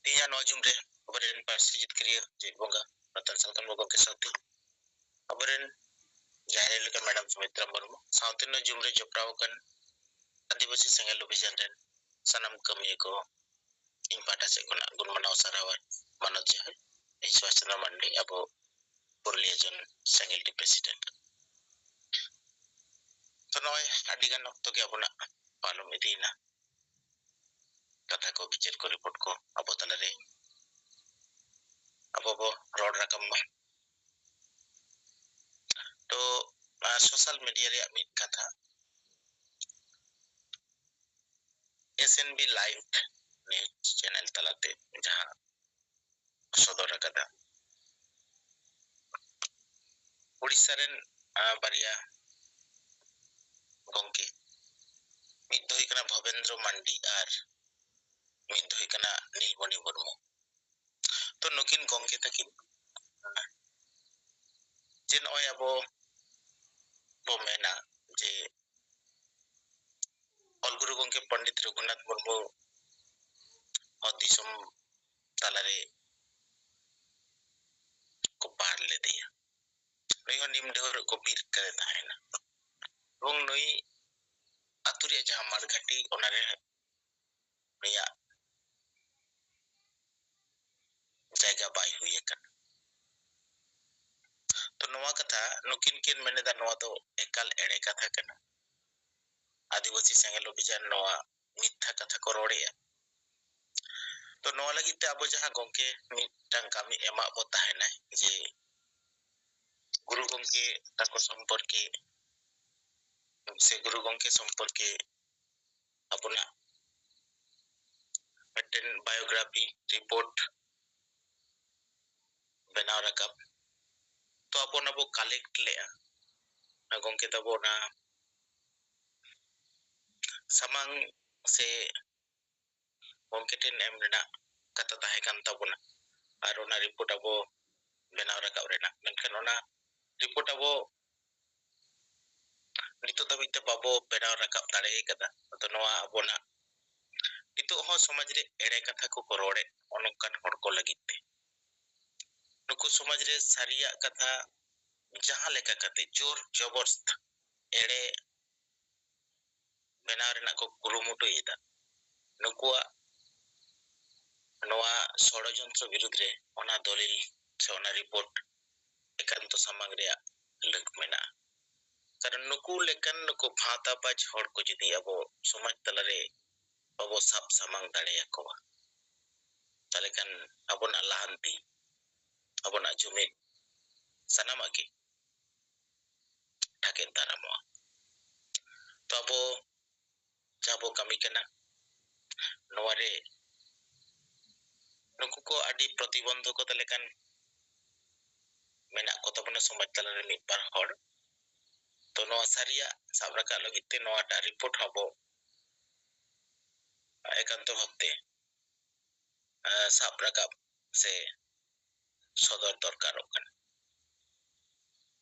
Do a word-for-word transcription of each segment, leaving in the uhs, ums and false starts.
ᱛᱮᱦᱮᱧᱟᱜ ᱱᱚᱣᱟ ᱡᱩᱢ ᱨᱮ ᱟᱵᱚᱨᱮᱱ ᱯᱟᱹᱨᱥᱤ ᱡᱤᱛᱠᱟᱹᱨᱤᱭᱟᱹ ᱡᱮᱜᱮᱛ ᱵᱚᱸᱜᱟ ᱨᱚᱛᱚᱱ ᱥᱟᱞᱠᱷᱟᱱ ᱵᱟᱵᱟ ᱜᱚᱢᱠᱮ ᱥᱟᱶᱛᱮ ᱟᱵᱚᱨᱮᱱ ᱡᱟᱦᱟᱸᱭ ᱞᱮᱠᱟ ᱢᱮᱰᱟᱢ ᱥᱩᱢᱤᱛᱨᱟ ᱢᱩᱨᱢᱩ ᱥᱟᱶᱛᱮ ᱱᱚᱣᱟ ᱡᱩᱢ ᱨᱮ ᱡᱚᱯᱲᱟᱣ ᱟᱠᱟᱱ ᱟᱹᱫᱤᱵᱟᱹᱥᱤ ᱥᱮᱸᱜᱮᱞ ᱚᱵᱷᱤᱡᱟᱱ ᱨᱮᱱ ᱥᱟᱱᱟᱢ ᱠᱟᱹᱢᱤᱭᱟᱹ ᱠᱚ ᱤᱧ ᱯᱟᱦᱴᱟ ᱥᱮᱫ ᱠᱷᱚᱱᱟᱜ ᱜᱩᱱ ᱢᱟᱱᱟᱣ ᱥᱟᱨᱦᱟᱣ ᱟᱨ ᱢᱟᱱᱚᱛ ᱡᱚᱦᱟᱨ᱾ ᱤᱧ ᱥᱩᱵᱷᱟᱥ ᱪᱚᱸᱫᱽᱨᱚ ᱢᱟᱱᱰᱤ, ᱟᱵᱚ ᱯᱩᱨᱩᱞᱤᱭᱟᱹ ᱡᱚᱱ ᱥᱮᱸᱜᱮᱞ ᱰᱤ ᱯᱨᱮᱥᱤᱰᱮᱱᱴ᱾ ᱛᱚ ᱱᱚᱜᱼᱚᱭ ᱟᱹᱰᱤ ᱜᱟᱱ ᱚᱠᱛᱚ ᱜᱮ ᱟᱵᱚᱱᱟᱜ ᱯᱟᱨᱚᱢ ᱤᱫᱤᱭᱮᱱᱟ᱾ ᱠᱟᱛᱷᱟ ᱠᱚ, ᱵᱤᱪᱟᱹᱨ ᱠᱚ, ᱨᱤᱯᱳᱨᱴ ᱠᱚ ᱟᱵᱚ ᱛᱟᱞᱟᱨᱮ ᱟᱵᱚ ᱵᱚ ᱨᱚᱲ ᱨᱟᱠᱟᱵ ᱢᱟ᱾ ᱛᱚ, ᱟᱨ ᱥᱳᱥᱟᱞ ᱢᱤᱰᱤᱭᱟ ᱨᱮᱭᱟᱜ ᱢᱤᱫ ᱠᱟᱛᱷᱟ, S N B live news channel ᱛᱟᱞᱟᱛᱮ ᱡᱟᱦᱟᱸ ᱥᱚᱫᱚᱨ ᱟᱠᱟᱫᱟ, ᱩᱲᱤᱥᱥᱟ ᱨᱮᱱ, ᱟᱸ, ᱵᱟᱨᱭᱟ ᱜᱚᱢᱠᱮ, ᱢᱤᱫ ᱫᱚ ᱦᱩᱭᱩᱜ ᱠᱟᱱᱟ ᱵᱷᱚᱵᱮᱱᱫᱨᱚ ᱢᱟᱱᱰᱤ ᱟᱨ ᱢᱤᱫ ᱫᱚ ᱦᱩᱭᱩᱜ ᱠᱟᱱᱟ ᱱᱤᱞᱢᱚᱱᱤ ᱢᱩᱨᱢᱩ᱾ ᱛᱚ ᱱᱩᱠᱤᱱ ᱜᱚᱢᱠᱮ ᱛᱟᱹᱠᱤᱱ ᱡᱮ ᱱᱚᱜᱼᱚᱭ ᱟᱵᱚ ᱵᱚ ᱢᱮᱱᱟ ᱡᱮ ᱚᱞ ᱜᱩᱨᱩ ᱜᱚᱢᱠᱮ ᱯᱚᱱᱰᱤᱛ ᱨᱚᱜᱷᱩᱱᱟᱛᱷ ᱢᱩᱨᱢᱩ ᱦᱚᱸ ᱫᱤᱥᱚᱢ ᱛᱟᱞᱟᱨᱮ ᱠᱚ ᱯᱟᱨ ᱞᱮᱫᱮᱭᱟ᱾ ᱱᱩᱭ ᱦᱚᱸ ᱱᱤᱢ ᱰᱷᱟᱹᱣ ᱨᱮᱠᱚ ᱵᱤᱨ ᱠᱟᱫᱮ ᱛᱟᱦᱮᱱᱟ᱾ ᱮᱵᱚᱝ ᱱᱩᱭ ᱟᱹᱛᱩ ᱨᱮᱭᱟᱜ ᱡᱟᱦᱟᱸ ᱢᱟᱲᱜᱷᱟᱴᱤ, ᱚᱱᱟᱨᱮ ᱱᱩᱭᱟᱜ ᱡᱟᱭᱜᱟ ᱵᱟᱭ ᱦᱩᱭ ᱟᱠᱟᱱᱟ᱾ ᱛᱚ ᱱᱚᱣᱟ ᱠᱟᱛᱷᱟ ᱱᱩᱠᱤᱱ ᱠᱤᱱ ᱢᱮᱱᱮᱫᱟ, ᱱᱚᱣᱟ ᱫᱚ ᱮᱠᱟᱞ ᱮᱲᱮ ᱠᱟᱛᱷᱟ ᱠᱟᱱᱟ᱾ ᱟᱹᱫᱤᱵᱟᱹᱥᱤ ᱥᱮᱸᱜᱮᱞ ᱚᱵᱷᱤᱡᱟᱱ ᱱᱚᱣᱟ ᱢᱤᱛᱷᱟ ᱠᱟᱛᱷᱟ ᱠᱚ ᱨᱚᱲᱮᱜᱼᱟ᱾ ᱛᱚ ᱱᱚᱣᱟ ᱞᱟᱹᱜᱤᱫ ᱛᱮ ᱟᱵᱚ ᱡᱟᱦᱟᱸ ᱜᱚᱢᱠᱮ ᱢᱤᱫᱴᱟᱝ ᱠᱟᱹᱢᱤ ᱮᱢᱟᱜ ᱵᱚ ᱛᱟᱦᱮᱱᱟᱭ ᱡᱮ ᱜᱩᱨᱩ ᱜᱚᱢᱠᱮ ᱛᱟᱠᱚ ᱥᱚᱢᱯᱚᱨᱠᱮ ᱥᱮ ᱜᱩᱨᱩ ᱜᱚᱢᱠᱮ ᱥᱚᱢᱯᱚᱨᱠᱮ ᱟᱵᱚᱱᱟᱜ ᱢᱤᱫᱴᱮᱱ ᱵᱟᱭᱳᱜᱨᱟᱯᱷᱤ ᱨᱤᱯᱳᱨᱴ ᱵᱮᱱᱟᱣ ᱨᱟᱠᱟᱵ᱾ ᱛᱚ ᱟᱵᱚ ᱚᱱᱟ ᱵᱚ ᱠᱟᱞᱮᱠᱴ ᱞᱮᱜᱼᱟ, ᱚᱱᱟ ᱜᱚᱢᱠᱮ ᱛᱟᱵᱚ ᱚᱱᱟ ᱥᱟᱢᱟᱝ ᱥᱮ ᱜᱚᱢᱠᱮ ᱴᱷᱮᱱ ᱮᱢ ᱨᱮᱱᱟᱜ ᱠᱟᱛᱷᱟ ᱛᱟᱦᱮᱸ ᱠᱟᱱ ᱛᱟᱵᱚᱱᱟ, ᱟᱨ ᱚᱱᱟ ᱨᱤᱯᱳᱨᱴ ᱟᱵᱚ ᱵᱮᱱᱟᱣ ᱨᱟᱠᱟᱵ ᱨᱮᱱᱟᱜ, ᱢᱮᱱᱠᱷᱟᱱ ᱚᱱᱟ ᱨᱤᱯᱳᱨᱴ ᱟᱵᱚ ᱱᱤᱛᱚᱜ ᱫᱷᱟᱹᱵᱤᱡ ᱛᱮ ᱵᱟᱵᱚ ᱵᱮᱱᱟᱣ ᱨᱟᱠᱟᱵ ᱫᱟᱲᱮ ᱠᱟᱫᱟ᱾ ᱟᱫᱚ ᱱᱚᱣᱟ ᱟᱵᱚᱱᱟᱜ ᱱᱤᱛᱚᱜ ᱦᱚᱸ ᱥᱚᱢᱟᱡᱽ ᱨᱮ ᱮᱲᱮ ᱠᱟᱛᱷᱟ ᱠᱚᱠᱚ ᱨᱚᱲᱮᱫ ᱚᱱᱠᱟᱱ ᱦᱚᱲ ᱠᱚ ᱞᱟᱹᱜᱤᱫ ᱛᱮ᱾ ᱱᱩᱠᱩ ᱥᱚᱢᱟᱡᱽ ᱨᱮ ᱥᱟᱹᱨᱤᱭᱟᱜ ᱠᱟᱛᱷᱟ ᱡᱟᱦᱟᱸ ᱞᱮᱠᱟ ᱠᱟᱛᱮ ᱡᱳᱨ ᱡᱚᱵᱚᱨᱥᱛ ᱮᱲᱮ ᱵᱮᱱᱟᱣ ᱨᱮᱱᱟᱜ ᱠᱚ ᱠᱩᱨᱩᱢᱩᱴᱩᱭᱮᱫᱟ, ᱱᱩᱠᱩᱣᱟᱜ ᱱᱚᱣᱟ ᱥᱚᱲᱚᱡᱚᱱᱛᱨᱚ ᱵᱤᱨᱩᱫᱽ ᱨᱮ ᱚᱱᱟ ᱫᱚᱞᱤᱞ ᱥᱮ ᱚᱱᱟ ᱨᱤᱯᱳᱨᱴ ᱮᱠᱟᱱᱛᱚ ᱥᱟᱢᱟᱝ ᱨᱮᱭᱟᱜ ᱞᱟᱹᱠ ᱢᱮᱱᱟᱜᱼᱟ᱾ ᱠᱟᱨᱚᱱ ᱱᱩᱠᱩ ᱞᱮᱠᱟᱱ ᱱᱩᱠᱩ ᱯᱷᱟᱶᱛᱟᱵᱟᱡᱽ ᱦᱚᱲ ᱠᱚ ᱡᱩᱫᱤ ᱟᱵᱚ ᱥᱚᱢᱟᱡᱽ ᱛᱟᱞᱟᱨᱮ ᱵᱟᱵᱚ ᱥᱟᱵ ᱥᱟᱢᱟᱝ ᱫᱟᱲᱮᱭᱟᱠᱚᱣᱟ, ᱛᱟᱦᱚᱞᱮ ᱠᱷᱟᱱ ᱟᱵᱚᱱᱟᱜ ᱞᱟᱦᱟᱱᱛᱤ, ᱟᱵᱚᱱᱟᱜ ᱡᱩᱢᱤᱫ, ᱥᱟᱱᱟᱢᱟᱜ ᱜᱮ ᱴᱷᱟᱠᱮᱫ ᱫᱟᱨᱟᱢᱚᱜᱼᱟ᱾ ᱛᱚ ᱟᱵᱚ ᱡᱟᱦᱟᱸ ᱵᱚ ᱠᱟᱹᱢᱤ ᱠᱟᱱᱟ, ᱱᱚᱣᱟ ᱨᱮ ᱱᱩᱠᱩ ᱠᱚ ᱟᱹᱰᱤ ᱯᱨᱚᱛᱤᱵᱚᱱᱫᱷᱚᱠᱚᱛᱟ ᱞᱮᱠᱟᱱ ᱢᱮᱱᱟᱜ ᱠᱚ ᱛᱟᱵᱚᱱᱟ ᱥᱚᱢᱟᱡᱽ ᱛᱟᱞᱟᱨᱮ ᱢᱤᱫ ᱵᱟᱨ ᱦᱚᱲ᱾ ᱛᱚ ᱱᱚᱣᱟ ᱥᱟᱹᱨᱤᱭᱟᱜ ᱥᱟᱵ ᱨᱟᱠᱟᱵ ᱞᱟᱹᱜᱤᱫ ᱛᱮ ᱱᱚᱣᱟᱴᱟᱜ ᱨᱤᱯᱳᱨᱴ ᱦᱚᱸ ᱟᱵᱚ ᱮᱠᱟᱱᱛᱚ ᱵᱷᱟᱵᱛᱮ, ᱮ, ᱥᱟᱵ ᱨᱟᱠᱟᱵ ᱥᱮ ᱥᱚᱫᱚᱨ ᱫᱚᱨᱠᱟᱨᱚᱜ ᱠᱟᱱᱟ᱾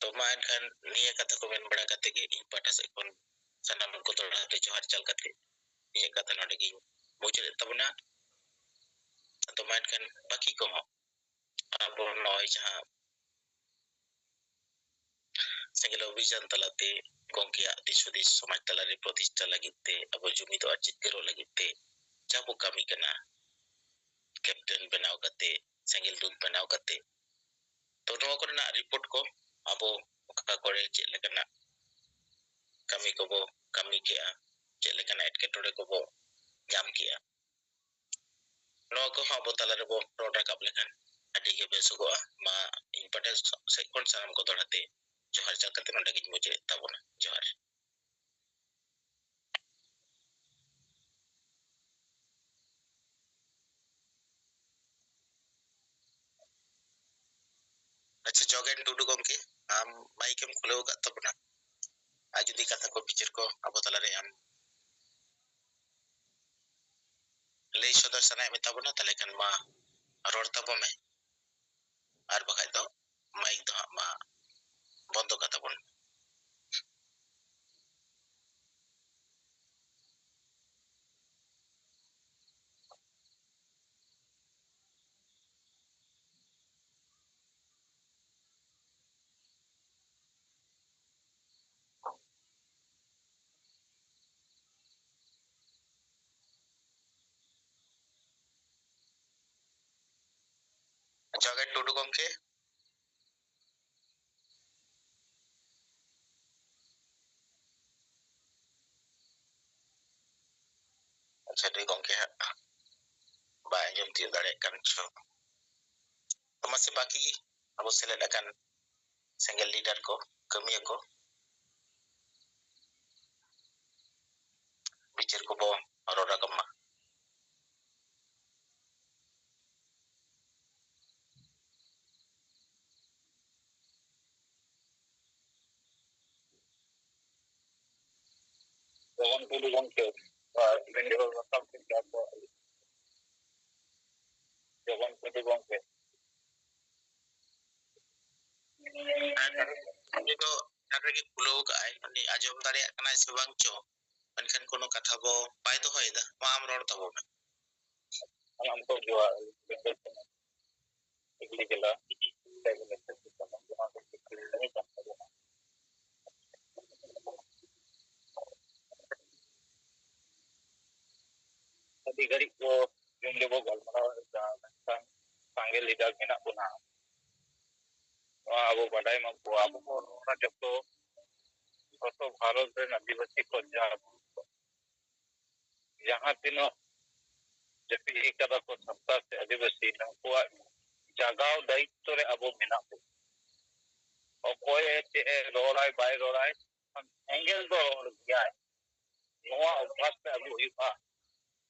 ᱛᱚ ᱢᱟ ᱮᱱᱠᱷᱟᱱ ᱱᱤᱭᱟᱹ ᱠᱟᱛᱷᱟ ᱠᱚ ᱢᱮᱱ ᱵᱟᱲᱟ ᱠᱟᱛᱮ ᱜᱮ ᱤᱧ ᱯᱟᱦᱴᱟ ᱥᱮᱫ ᱠᱷᱚᱱ ᱥᱟᱱᱟᱢ ᱠᱚ ᱫᱚᱦᱲᱟ ᱛᱮ ᱡᱚᱦᱟᱨ ᱪᱟᱞ ᱠᱟᱛᱮ ᱤᱧᱟᱹᱜ ᱠᱟᱛᱷᱟ ᱱᱚᱰᱮ ᱜᱤᱧ ᱢᱩᱪᱟᱹᱫ ᱮᱫ ᱛᱟᱵᱚᱱᱟ᱾ ᱟᱫᱚ ᱢᱟ ᱮᱱᱠᱷᱟᱱ ᱵᱟᱹᱠᱤ ᱠᱚᱦᱚᱸ ᱟᱵᱚ ᱱᱚᱜᱼᱚᱭ ᱡᱟᱦᱟᱸ ᱥᱮᱸᱜᱮᱞ ᱚᱵᱷᱤᱡᱟᱱ ᱛᱟᱞᱟᱛᱮ ᱜᱚᱢᱠᱮᱭᱟᱜ ᱫᱤᱥ ᱦᱩᱫᱤᱥ ᱥᱚᱢᱟᱡᱽ ᱛᱟᱞᱟᱨᱮ ᱯᱨᱚᱛᱤᱥᱴᱷᱟ ᱞᱟᱹᱜᱤᱫ ᱛᱮ, ᱟᱵᱚ ᱡᱩᱢᱤᱫᱚᱜ ᱟᱨ ᱡᱤᱛᱠᱟᱹᱨᱚᱜ ᱞᱟᱹᱜᱤᱫ ᱛᱮ ᱡᱟᱦᱟᱸ ᱵᱚ ᱠᱟᱹᱢᱤ ᱠᱟᱱᱟ, ᱠᱮᱯᱴᱮᱱ ᱵᱮᱱᱟᱣ ᱠᱟᱛᱮ, ᱥᱮᱸᱜᱮᱞ ᱫᱩᱛ ᱵᱮᱱᱟᱣ ᱠᱟᱛᱮ, ᱛᱚ ᱱᱚᱣᱟ ᱠᱚᱨᱮᱱᱟᱜ ᱨᱤᱯᱳᱨᱴ ᱠᱚ ᱟᱵᱚ ᱚᱠᱟ ᱠᱚᱨᱮ ᱪᱮᱫ ᱞᱮᱠᱟᱱᱟᱜ ᱠᱟᱹᱢᱤ ᱠᱚᱵᱚ ᱠᱟᱹᱢᱤ ᱠᱮᱜᱼᱟ, ᱪᱮᱫ ᱞᱮᱠᱟᱱᱟᱜ ᱮᱴᱠᱮᱴᱚᱬᱮ ᱠᱚᱵᱚ ᱧᱟᱢ ᱠᱮᱜᱼᱟ, ᱱᱚᱣᱟ ᱠᱚᱦᱚᱸ ᱟᱵᱚ ᱛᱟᱞᱟ ᱨᱮᱵᱚ ᱨᱚᱲ ᱨᱟᱠᱟᱵ ᱞᱮᱠᱷᱟᱱ ᱟᱹᱰᱤ ᱜᱮ ᱵᱮᱥᱚᱜᱚᱜᱼᱟ᱾ ᱢᱟ ᱤᱧ ᱯᱟᱦᱴᱟ ᱥᱮᱫ ᱠᱷᱚᱱ ᱥᱟᱱᱟᱢ ᱠᱚ ᱫᱚᱦᱲᱟ ᱛᱮ ᱡᱚᱦᱟᱨ ᱪᱟᱞ ᱠᱟᱛᱮ ᱱᱚᱰᱮ ᱜᱤᱧ ᱢᱩᱪᱟᱹᱫ ᱮᱫ ᱛᱟᱵᱚᱱᱟ᱾ ᱡᱚᱦᱟᱨ᱾ ᱟᱪᱪᱷᱟ, ᱡᱚᱜᱮᱱ ᱴᱩᱰᱩ ᱜᱚᱢᱠᱮ, ᱟᱢ ᱢᱟᱭᱤᱠ ᱮᱢ ᱠᱷᱩᱞᱟᱹᱣ ᱟᱠᱟᱫ ᱛᱟᱵᱚᱱᱟ᱾ ᱟᱨ ᱡᱩᱫᱤ ᱠᱟᱛᱷᱟ ᱠᱚ ᱵᱤᱪᱟᱹᱨ ᱠᱚ ᱟᱵᱚ ᱛᱟᱞᱟᱨᱮ ᱟᱢ ᱞᱟᱹᱭ ᱥᱚᱫᱚᱨ ᱥᱟᱱᱟᱭᱮᱫ ᱢᱮ ᱛᱟᱵᱚᱱᱟ, ᱛᱟᱦᱚᱞᱮ ᱠᱷᱟᱱ ᱢᱟ ᱨᱚᱲ ᱛᱟᱵᱚᱱ ᱢᱮ᱾ ᱟᱨ ᱵᱟᱠᱷᱟᱡ ᱫᱚ ᱢᱟᱭᱤᱠ ᱫᱚ ᱦᱟᱸᱜ ᱢᱟ ᱵᱚᱱᱫᱚ ᱠᱟᱛᱟ ᱵᱚᱱ᱾ ᱡᱚᱦᱟᱨ ᱜᱮ ᱴᱩᱰᱩ ᱜᱚᱢᱠᱮ᱾ ᱟᱪᱪᱷᱟ, ᱱᱩᱭ ᱜᱚᱢᱠᱮ ᱦᱟᱸᱜ ᱵᱟᱭ ᱟᱸᱡᱚᱢ ᱛᱤᱭᱳᱜ ᱫᱟᱲᱮᱭᱟᱜ ᱠᱟᱱ ᱪᱚ᱾ ᱛᱚ ᱢᱟᱥᱮ ᱵᱟᱹᱠᱤ ᱟᱵᱚ ᱥᱮᱞᱮᱫ ᱟᱠᱟᱱ ᱥᱮᱸᱜᱮᱞ ᱞᱤᱰᱟᱨ ᱠᱚ, ᱠᱟᱹᱢᱤᱭᱟᱹ ᱠᱚ, ᱵᱤᱪᱟᱹᱨ ᱠᱚᱵᱚ ᱨᱚᱲ ᱨᱟᱠᱟᱵ ᱢᱟ᱾ ᱡᱚᱜᱚᱱ ᱴᱩᱰᱩ ᱜᱚᱢᱠᱮ, ᱟᱨ ᱵᱮᱱ ᱡᱚᱦᱟᱨ ᱨᱟᱠᱟᱵ ᱠᱮᱫ ᱜᱮᱭᱟ ᱛᱚ᱾ ᱡᱚᱜᱚᱱ ᱴᱩᱰᱩ ᱜᱚᱢᱠᱮ᱾ ᱩᱱᱤ ᱫᱚ ᱪᱟᱴ ᱨᱮᱜᱮ ᱠᱷᱩᱞᱟᱹᱣ ᱠᱟᱜᱼᱟᱭ, ᱩᱱᱤ ᱟᱸᱡᱚᱢ ᱫᱟᱲᱮᱭᱟᱜ ᱠᱟᱱᱟᱭ ᱥᱮ ᱵᱟᱝ ᱪᱚ, ᱢᱮᱱᱠᱷᱟᱱ ᱠᱳᱱᱳ ᱠᱟᱛᱷᱟ ᱠᱚ ᱵᱟᱭ ᱫᱚᱦᱚᱭᱮᱫᱟ᱾ ᱢᱟ ᱟᱢ ᱨᱚᱲ ᱛᱟᱵᱚᱱ ᱢᱮ᱾ ᱥᱟᱱᱟᱢ ᱠᱚ ᱡᱚᱦᱟᱨ᱾ ᱥᱤᱠᱲᱤ ᱡᱮᱞᱟ ᱟᱹᱰᱤ ᱜᱷᱟᱹᱲᱤᱡ ᱠᱚ ᱡᱩᱢ ᱨᱮᱵᱚ ᱜᱟᱞᱢᱟᱨᱟᱣ ᱮᱫᱟ, ᱢᱮᱱᱠᱷᱟᱱ ᱥᱟᱸᱜᱮ ᱞᱤᱰᱟᱨ ᱢᱮᱱᱟᱜ ᱵᱚᱱᱟ᱾ ᱱᱚᱣᱟ ᱟᱵᱚ ᱵᱟᱰᱟᱭ ᱢᱟᱵᱚ, ᱟᱵᱚ ᱵᱚ ᱨᱚᱲᱟ ᱡᱚᱛᱚ, ᱡᱚᱛᱚ ᱵᱷᱟᱨᱚᱛ ᱨᱮᱱ ᱟᱹᱫᱤᱵᱟᱹᱥᱤ ᱠᱚ ᱡᱟ-, ᱡᱟᱦᱟᱸ ᱛᱤᱱᱟᱹᱜ ᱡᱟᱹᱯᱤᱫ ᱠᱟᱫᱟ ᱠᱚ ᱥᱟᱱᱛᱟᱲ ᱥᱮ ᱟᱹᱫᱤᱵᱟᱹᱥᱤ, ᱱᱩᱠᱩᱣᱟᱜ ᱡᱟᱜᱟᱣ ᱫᱟᱭᱤᱛᱛᱚ ᱨᱮ ᱟᱵᱚ ᱢᱮᱱᱟᱜ ᱵᱚᱱᱟ᱾ ᱚᱠᱚᱭᱮ ᱪᱮᱫ ᱮ ᱨᱚᱲᱟᱭ ᱵᱟᱭ ᱨᱚᱲᱟᱭ, ᱥᱮᱸᱜᱮᱞ ᱫᱚ ᱨᱚᱲ ᱜᱮᱭᱟᱭ᱾ ᱱᱚᱣᱟ ᱚᱵᱷᱟᱥ ᱛᱮ ᱟᱹᱜᱩ ᱦᱩᱭᱩᱜᱼᱟ᱾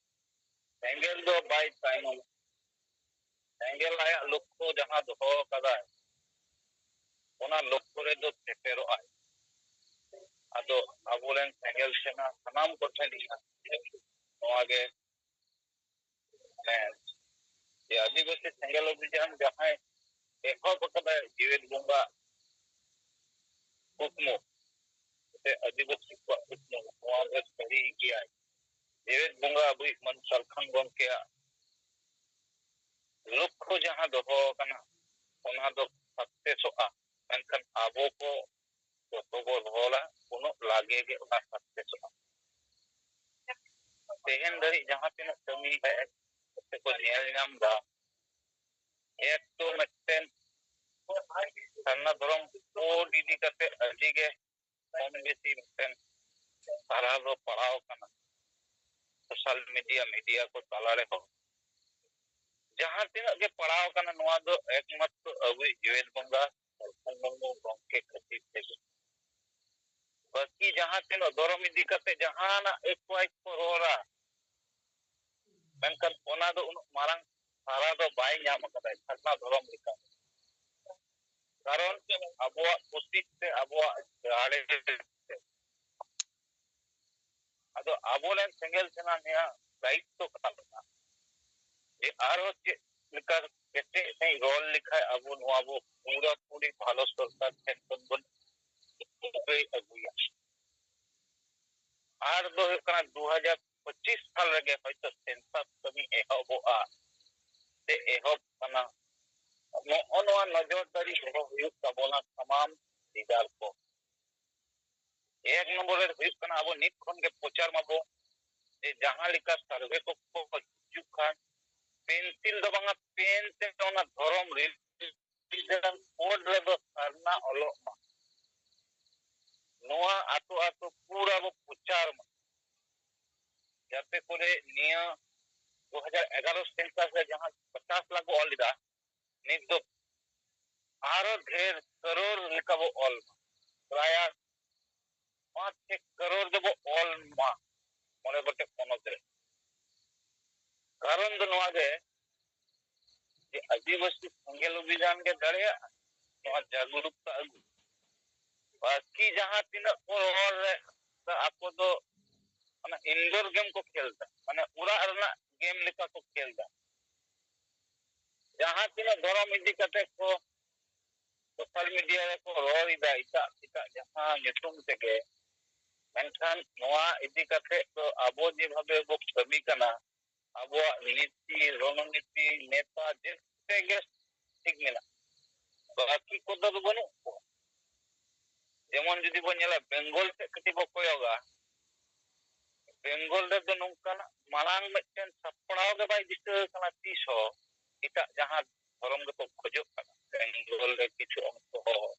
ᱥᱮᱸᱜᱮᱞ ᱫᱚ ᱵᱟᱭ ᱛᱟᱭᱱᱚᱢ᱾ ᱥᱮᱸᱜᱮᱞ ᱟᱭᱟᱜ ᱞᱚᱠᱠᱷᱚ ᱡᱟᱦᱟᱸ ᱫᱚᱦᱚ ᱟᱠᱟᱫᱟᱭ, ᱚᱱᱟ ᱞᱚᱠᱠᱷᱚ ᱨᱮᱫᱚ ᱥᱮᱴᱮᱨᱚᱜ ᱟᱭ᱾ ᱟᱫᱚ ᱟᱵᱚᱨᱮᱱ ᱥᱮᱸᱜᱮᱞ ᱥᱮᱱᱟ ᱥᱟᱱᱟᱢ ᱠᱚᱴᱷᱮᱱ ᱤᱧᱟᱹᱜ ᱱᱚᱣᱟ ᱜᱮ ᱢᱮᱱ, ᱡᱮ ᱟᱹᱫᱤᱵᱟᱹᱥᱤ ᱥᱮᱸᱜᱮᱞ ᱚᱵᱷᱤᱡᱟᱱ ᱡᱟᱦᱟᱸᱭ ᱮᱛᱚᱦᱚᱵ ᱟᱠᱟᱫᱟᱭ, ᱡᱮᱣᱮᱫ ᱵᱚᱸᱜᱟ ᱠᱩᱠᱢᱩ, ᱥᱮ ᱟᱹᱫᱤᱵᱟᱹᱥᱤ ᱠᱚᱣᱟᱜ ᱠᱩᱠᱢᱩ, ᱱᱚᱣᱟ ᱫᱚ ᱥᱟᱹᱨᱤ ᱜᱮᱭᱟᱭ᱾ ᱡᱮᱣᱮᱫ ᱵᱚᱸᱜᱟ ᱟᱵᱚᱭᱤᱡ ᱢᱟᱹᱱ ᱥᱟᱞᱠᱷᱟᱱ ᱜᱚᱢᱠᱮᱭᱟᱜ ᱞᱚᱠᱠᱷᱚ ᱡᱟᱦᱟᱸ ᱫᱚᱦᱚ ᱟᱠᱟᱱᱟ, ᱚᱱᱟ ᱫᱚ ᱥᱟᱠᱥᱮᱥᱚᱜᱼᱟ, ᱢᱮᱱᱠᱷᱟᱱ ᱟᱵᱚ ᱠᱚ ᱡᱚᱛᱚ ᱵᱚ ᱨᱚᱦᱚᱲᱟ, ᱩᱱᱟᱹᱜ ᱞᱟᱜᱮ ᱜᱮ ᱚᱱᱟ ᱥᱟᱠᱥᱮᱥᱚᱜᱼᱟ᱾ ᱛᱮᱦᱮᱧ ᱫᱷᱟᱹᱨᱤᱡ ᱡᱟᱦᱟᱸ ᱛᱤᱱᱟᱹᱜ ᱠᱟᱹᱢᱤ ᱦᱮᱡ ᱠᱟᱛᱮ ᱠᱚ ᱧᱮᱞ ᱧᱟᱢ ᱮᱫᱟ, ᱮᱠ ᱛᱚ ᱢᱤᱫᱴᱮᱱ ᱥᱟᱨᱱᱟ ᱫᱷᱚᱨᱚᱢ ᱠᱳᱰ ᱤᱫᱤ ᱠᱟᱛᱮ ᱟᱹᱰᱤ ᱜᱮ ᱠᱚᱢ ᱵᱮᱥᱤ ᱢᱤᱫᱴᱮᱱ ᱥᱟᱨᱦᱟᱣ ᱫᱚ ᱯᱟᱲᱟᱣ ᱠᱟᱱᱟ ᱥᱳᱥᱟᱞ ᱢᱤᱰᱤᱭᱟ, ᱢᱤᱰᱤᱭᱟ ᱠᱚ ᱛᱟᱞᱟ ᱨᱮᱦᱚᱸ᱾ ᱡᱟᱦᱟᱸ ᱛᱤᱱᱟᱹᱜ ᱜᱮ ᱯᱟᱲᱟᱣ ᱠᱟᱱᱟ, ᱱᱚᱣᱟ ᱫᱚ ᱮᱠᱢᱟᱛᱨᱚ ᱟᱵᱚᱭᱤᱡ ᱡᱮᱣᱮᱫ ᱵᱚᱸᱜᱟ ᱥᱟᱞᱠᱷᱟᱱ ᱢᱩᱨᱢᱩ ᱜᱚᱢᱠᱮ ᱠᱷᱟᱹᱛᱤᱨ ᱛᱮᱜᱮ᱾ ᱵᱟᱹᱠᱤ ᱡᱟᱦᱟᱸ ᱛᱤᱱᱟᱹᱜ ᱫᱷᱚᱨᱚᱢ ᱤᱫᱤ ᱠᱟᱛᱮ ᱡᱟᱦᱟᱱᱟᱜ ᱮᱠ ᱵᱟᱭ ᱠᱚ ᱨᱚᱲᱟ, ᱢᱮᱱᱠᱷᱟᱱ ᱚᱱᱟ ᱫᱚ ᱩᱱᱟᱹᱜ ᱢᱟᱨᱟᱝ ᱥᱟᱨᱟ ᱫᱚ ᱵᱟᱭ ᱧᱟᱢ ᱟᱠᱟᱫᱟ ᱥᱟᱨᱱᱟ ᱫᱷᱚᱨᱚᱢ ᱞᱮᱠᱟ᱾ ᱠᱟᱨᱚᱱ ᱟᱵᱚᱣᱟᱜ ᱯᱩᱛᱷᱤ ᱛᱮ, ᱟᱵᱚᱣᱟᱜ ᱫᱟᱲᱮ ᱛᱮ᱾ ᱟᱫᱚ ᱟᱵᱚᱨᱮᱱ ᱥᱮᱸᱜᱮᱞ ᱥᱮᱱᱟ ᱱᱤᱭᱟᱹ ᱫᱟᱭᱤᱛᱛᱚ ᱠᱟᱱ ᱛᱟᱵᱚᱱᱟ ᱡᱮ ᱟᱨᱦᱚᱸ ᱪᱮᱫ ᱞᱮᱠᱟ ᱠᱮᱴᱮᱡ ᱥᱟᱺᱦᱤᱡ ᱨᱚᱲ ᱞᱮᱠᱷᱟᱱ ᱟᱵᱚ ᱱᱚᱣᱟ ᱵᱚ ᱯᱩᱨᱟᱹᱯᱩᱨᱤ ᱵᱷᱟᱨᱚᱛ ᱥᱚᱨᱠᱟᱨ ᱴᱷᱮᱱ ᱠᱷᱚᱱ ᱵᱚᱱ ᱟᱹᱫᱟᱹᱭ ᱟᱹᱜᱩᱭᱟ᱾ ᱟᱨ ᱫᱚ ᱦᱩᱭᱩᱜ ᱠᱟᱱᱟ, ᱫᱩ ᱦᱟᱡᱟᱨ ᱯᱚᱸᱪᱤᱥ ᱥᱟᱞ ᱨᱮᱜᱮ ᱦᱚᱭᱛᱳ ᱥᱮᱱᱥᱟᱥ ᱠᱟᱹᱢᱤ ᱮᱦᱚᱵᱚᱜᱼᱟ ᱥᱮ ᱮᱦᱚᱵ ᱠᱟᱱᱟ᱾ ᱱᱚᱜᱼᱚ ᱱᱚᱣᱟ ᱱᱚᱡᱚᱨᱫᱟᱨᱤ ᱫᱚᱦᱚ ᱦᱩᱭᱩᱜ ᱛᱟᱵᱚᱱᱟ ᱥᱟᱱᱟᱢ ᱞᱤᱰᱟᱨ ᱠᱚ᱾ ᱮᱠ ᱱᱚᱢᱵᱚᱨ ᱨᱮ ᱦᱩᱭᱩᱜ ᱠᱟᱱᱟ, ᱟᱵᱚ ᱱᱤᱛ ᱠᱷᱚᱱ ᱜᱮ ᱯᱨᱚᱪᱟᱨ ᱢᱟᱵᱚ ᱡᱮ ᱡᱟᱦᱟᱸ ᱞᱮᱠᱟ ᱥᱟᱨᱵᱷᱮ ᱠᱚᱠᱚ ᱦᱤᱡᱩᱜ ᱠᱷᱟᱱ ᱯᱮᱱᱥᱤᱞ ᱫᱚ ᱵᱟᱝᱟ, ᱯᱮᱱ ᱛᱮ ᱚᱱᱟ ᱫᱷᱚᱨᱚᱢ ᱨᱤᱞᱤᱡᱚᱱ ᱠᱳᱰ ᱨᱮᱫᱚ ᱥᱟᱨᱱᱟ ᱚᱞᱚᱜ ᱢᱟ᱾ ᱱᱚᱣᱟ ᱟᱛᱳ ᱟᱛᱳ ᱯᱩᱨᱟᱹ ᱵᱚ ᱯᱨᱚᱪᱟᱨ ᱢᱟ, ᱡᱟᱛᱮ ᱠᱚᱨᱮ ᱱᱤᱭᱟᱹ ᱫᱩ ᱦᱟᱡᱟᱨ ᱮᱜᱟᱨᱚ ᱥᱮᱱᱥᱟᱥ ᱨᱮ ᱡᱟᱦᱟᱸ ᱯᱚᱪᱟᱥ ᱞᱟᱠᱷ ᱵᱚ ᱚᱞ ᱞᱮᱫᱟ, ᱱᱤᱛ ᱫᱚ ᱟᱨᱚ ᱰᱷᱮᱨ ᱠᱟᱨᱳᱲ ᱞᱮᱠᱟ ᱵᱚ ᱚᱞ ᱢᱟ, ᱯᱨᱟᱭ ᱯᱟᱸᱪ ᱪᱷᱮ ᱠᱟᱨᱳᱲ ᱫᱚᱵᱚ ᱚᱞ ᱢᱟ ᱢᱚᱬᱮ ᱜᱚᱴᱮᱡ ᱯᱚᱱᱚᱛ ᱨᱮ᱾ ᱠᱟᱨᱚᱱ ᱫᱚ ᱱᱚᱣᱟ ᱜᱮ ᱡᱮ ᱟᱹᱫᱤᱵᱟᱹᱥᱤ ᱥᱮᱸᱜᱮᱞ ᱚᱵᱷᱤᱡᱟᱱ ᱜᱮ ᱫᱟᱲᱮᱭᱟᱜᱼᱟ ᱱᱚᱣᱟ ᱡᱟᱜᱽᱨᱩᱠᱛᱟ ᱟᱹᱜᱩ᱾ ᱵᱟᱹᱠᱤ ᱡᱟᱦᱟᱸ ᱛᱤᱱᱟᱹᱜ ᱠᱚ ᱨᱚᱲ ᱨᱮ, ᱟᱠᱚ ᱫᱚ ᱚᱱᱟ ᱤᱱᱰᱳᱨ ᱜᱮᱢ ᱠᱚ ᱠᱷᱮᱞ ᱮᱫᱟ, ᱢᱟᱱᱮ ᱚᱲᱟᱜ ᱨᱮᱱᱟᱜ ᱜᱮᱢ ᱞᱮᱠᱟ ᱠᱚ ᱠᱷᱮᱞ ᱮᱫᱟ᱾ ᱡᱟᱦᱟᱸ ᱛᱤᱱᱟᱹᱜ ᱫᱷᱚᱨᱚᱢ ᱤᱫᱤ ᱠᱟᱛᱮ ᱠᱚ ᱥᱳᱥᱟᱞ ᱢᱤᱰᱤᱭᱟ ᱨᱮᱠᱚ ᱨᱚᱲ ᱮᱫᱟ ᱮᱴᱟᱜ ᱮᱴᱟᱜ ᱡᱟᱦᱟᱸ ᱧᱩᱛᱩᱢ ᱛᱮᱜᱮ, ᱢᱮᱱᱠᱷᱟᱱ ᱱᱚᱣᱟ ᱤᱫᱤ ᱠᱟᱛᱮ ᱫᱚ ᱟᱵᱚ ᱡᱮᱵᱷᱟᱵᱮ ᱵᱚ ᱠᱟᱹᱢᱤ ᱠᱟᱱᱟ, ᱟᱵᱚᱣᱟᱜ ᱱᱤᱛᱤ, ᱨᱚᱱᱚᱱᱤᱛᱤ, ᱱᱮᱛᱟ ᱡᱮᱛᱮ ᱜᱮ ᱴᱷᱤᱠ ᱢᱮᱱᱟᱜᱼᱟ, ᱵᱟᱹᱠᱤ ᱠᱚᱫᱚ ᱫᱚ ᱵᱟᱹᱱᱩᱜ ᱠᱚᱣᱟ᱾ ᱡᱮᱢᱚᱱ ᱡᱩᱫᱤ ᱵᱚᱱ ᱧᱮᱞᱟ, ᱵᱮᱝᱜᱚᱞ ᱥᱮᱫ ᱠᱟᱹᱴᱤᱡ ᱵᱚ ᱠᱚᱭᱚᱜᱟ, ᱵᱮᱝᱜᱚᱞ ᱨᱮᱫᱚ ᱱᱚᱝᱠᱟᱱᱟᱜ ᱢᱟᱲᱟᱝ ᱢᱤᱫᱴᱮᱱ ᱥᱟᱯᱲᱟᱣ ᱜᱮ ᱵᱟᱭ ᱫᱤᱥᱟᱹ ᱟᱠᱟᱱᱟ ᱛᱤᱥ ᱦᱚᱸ᱾ ᱮᱴᱟᱜ ᱡᱟᱦᱟᱸ ᱫᱷᱚᱨᱚᱢ ᱜᱮᱠᱚ ᱠᱷᱚᱡᱚᱜ ᱠᱟᱱᱟ᱾ ᱵᱮᱝᱜᱚᱞ ᱨᱮ ᱠᱤᱪᱷᱩ ᱚᱝᱥᱚ ᱦᱚᱲ,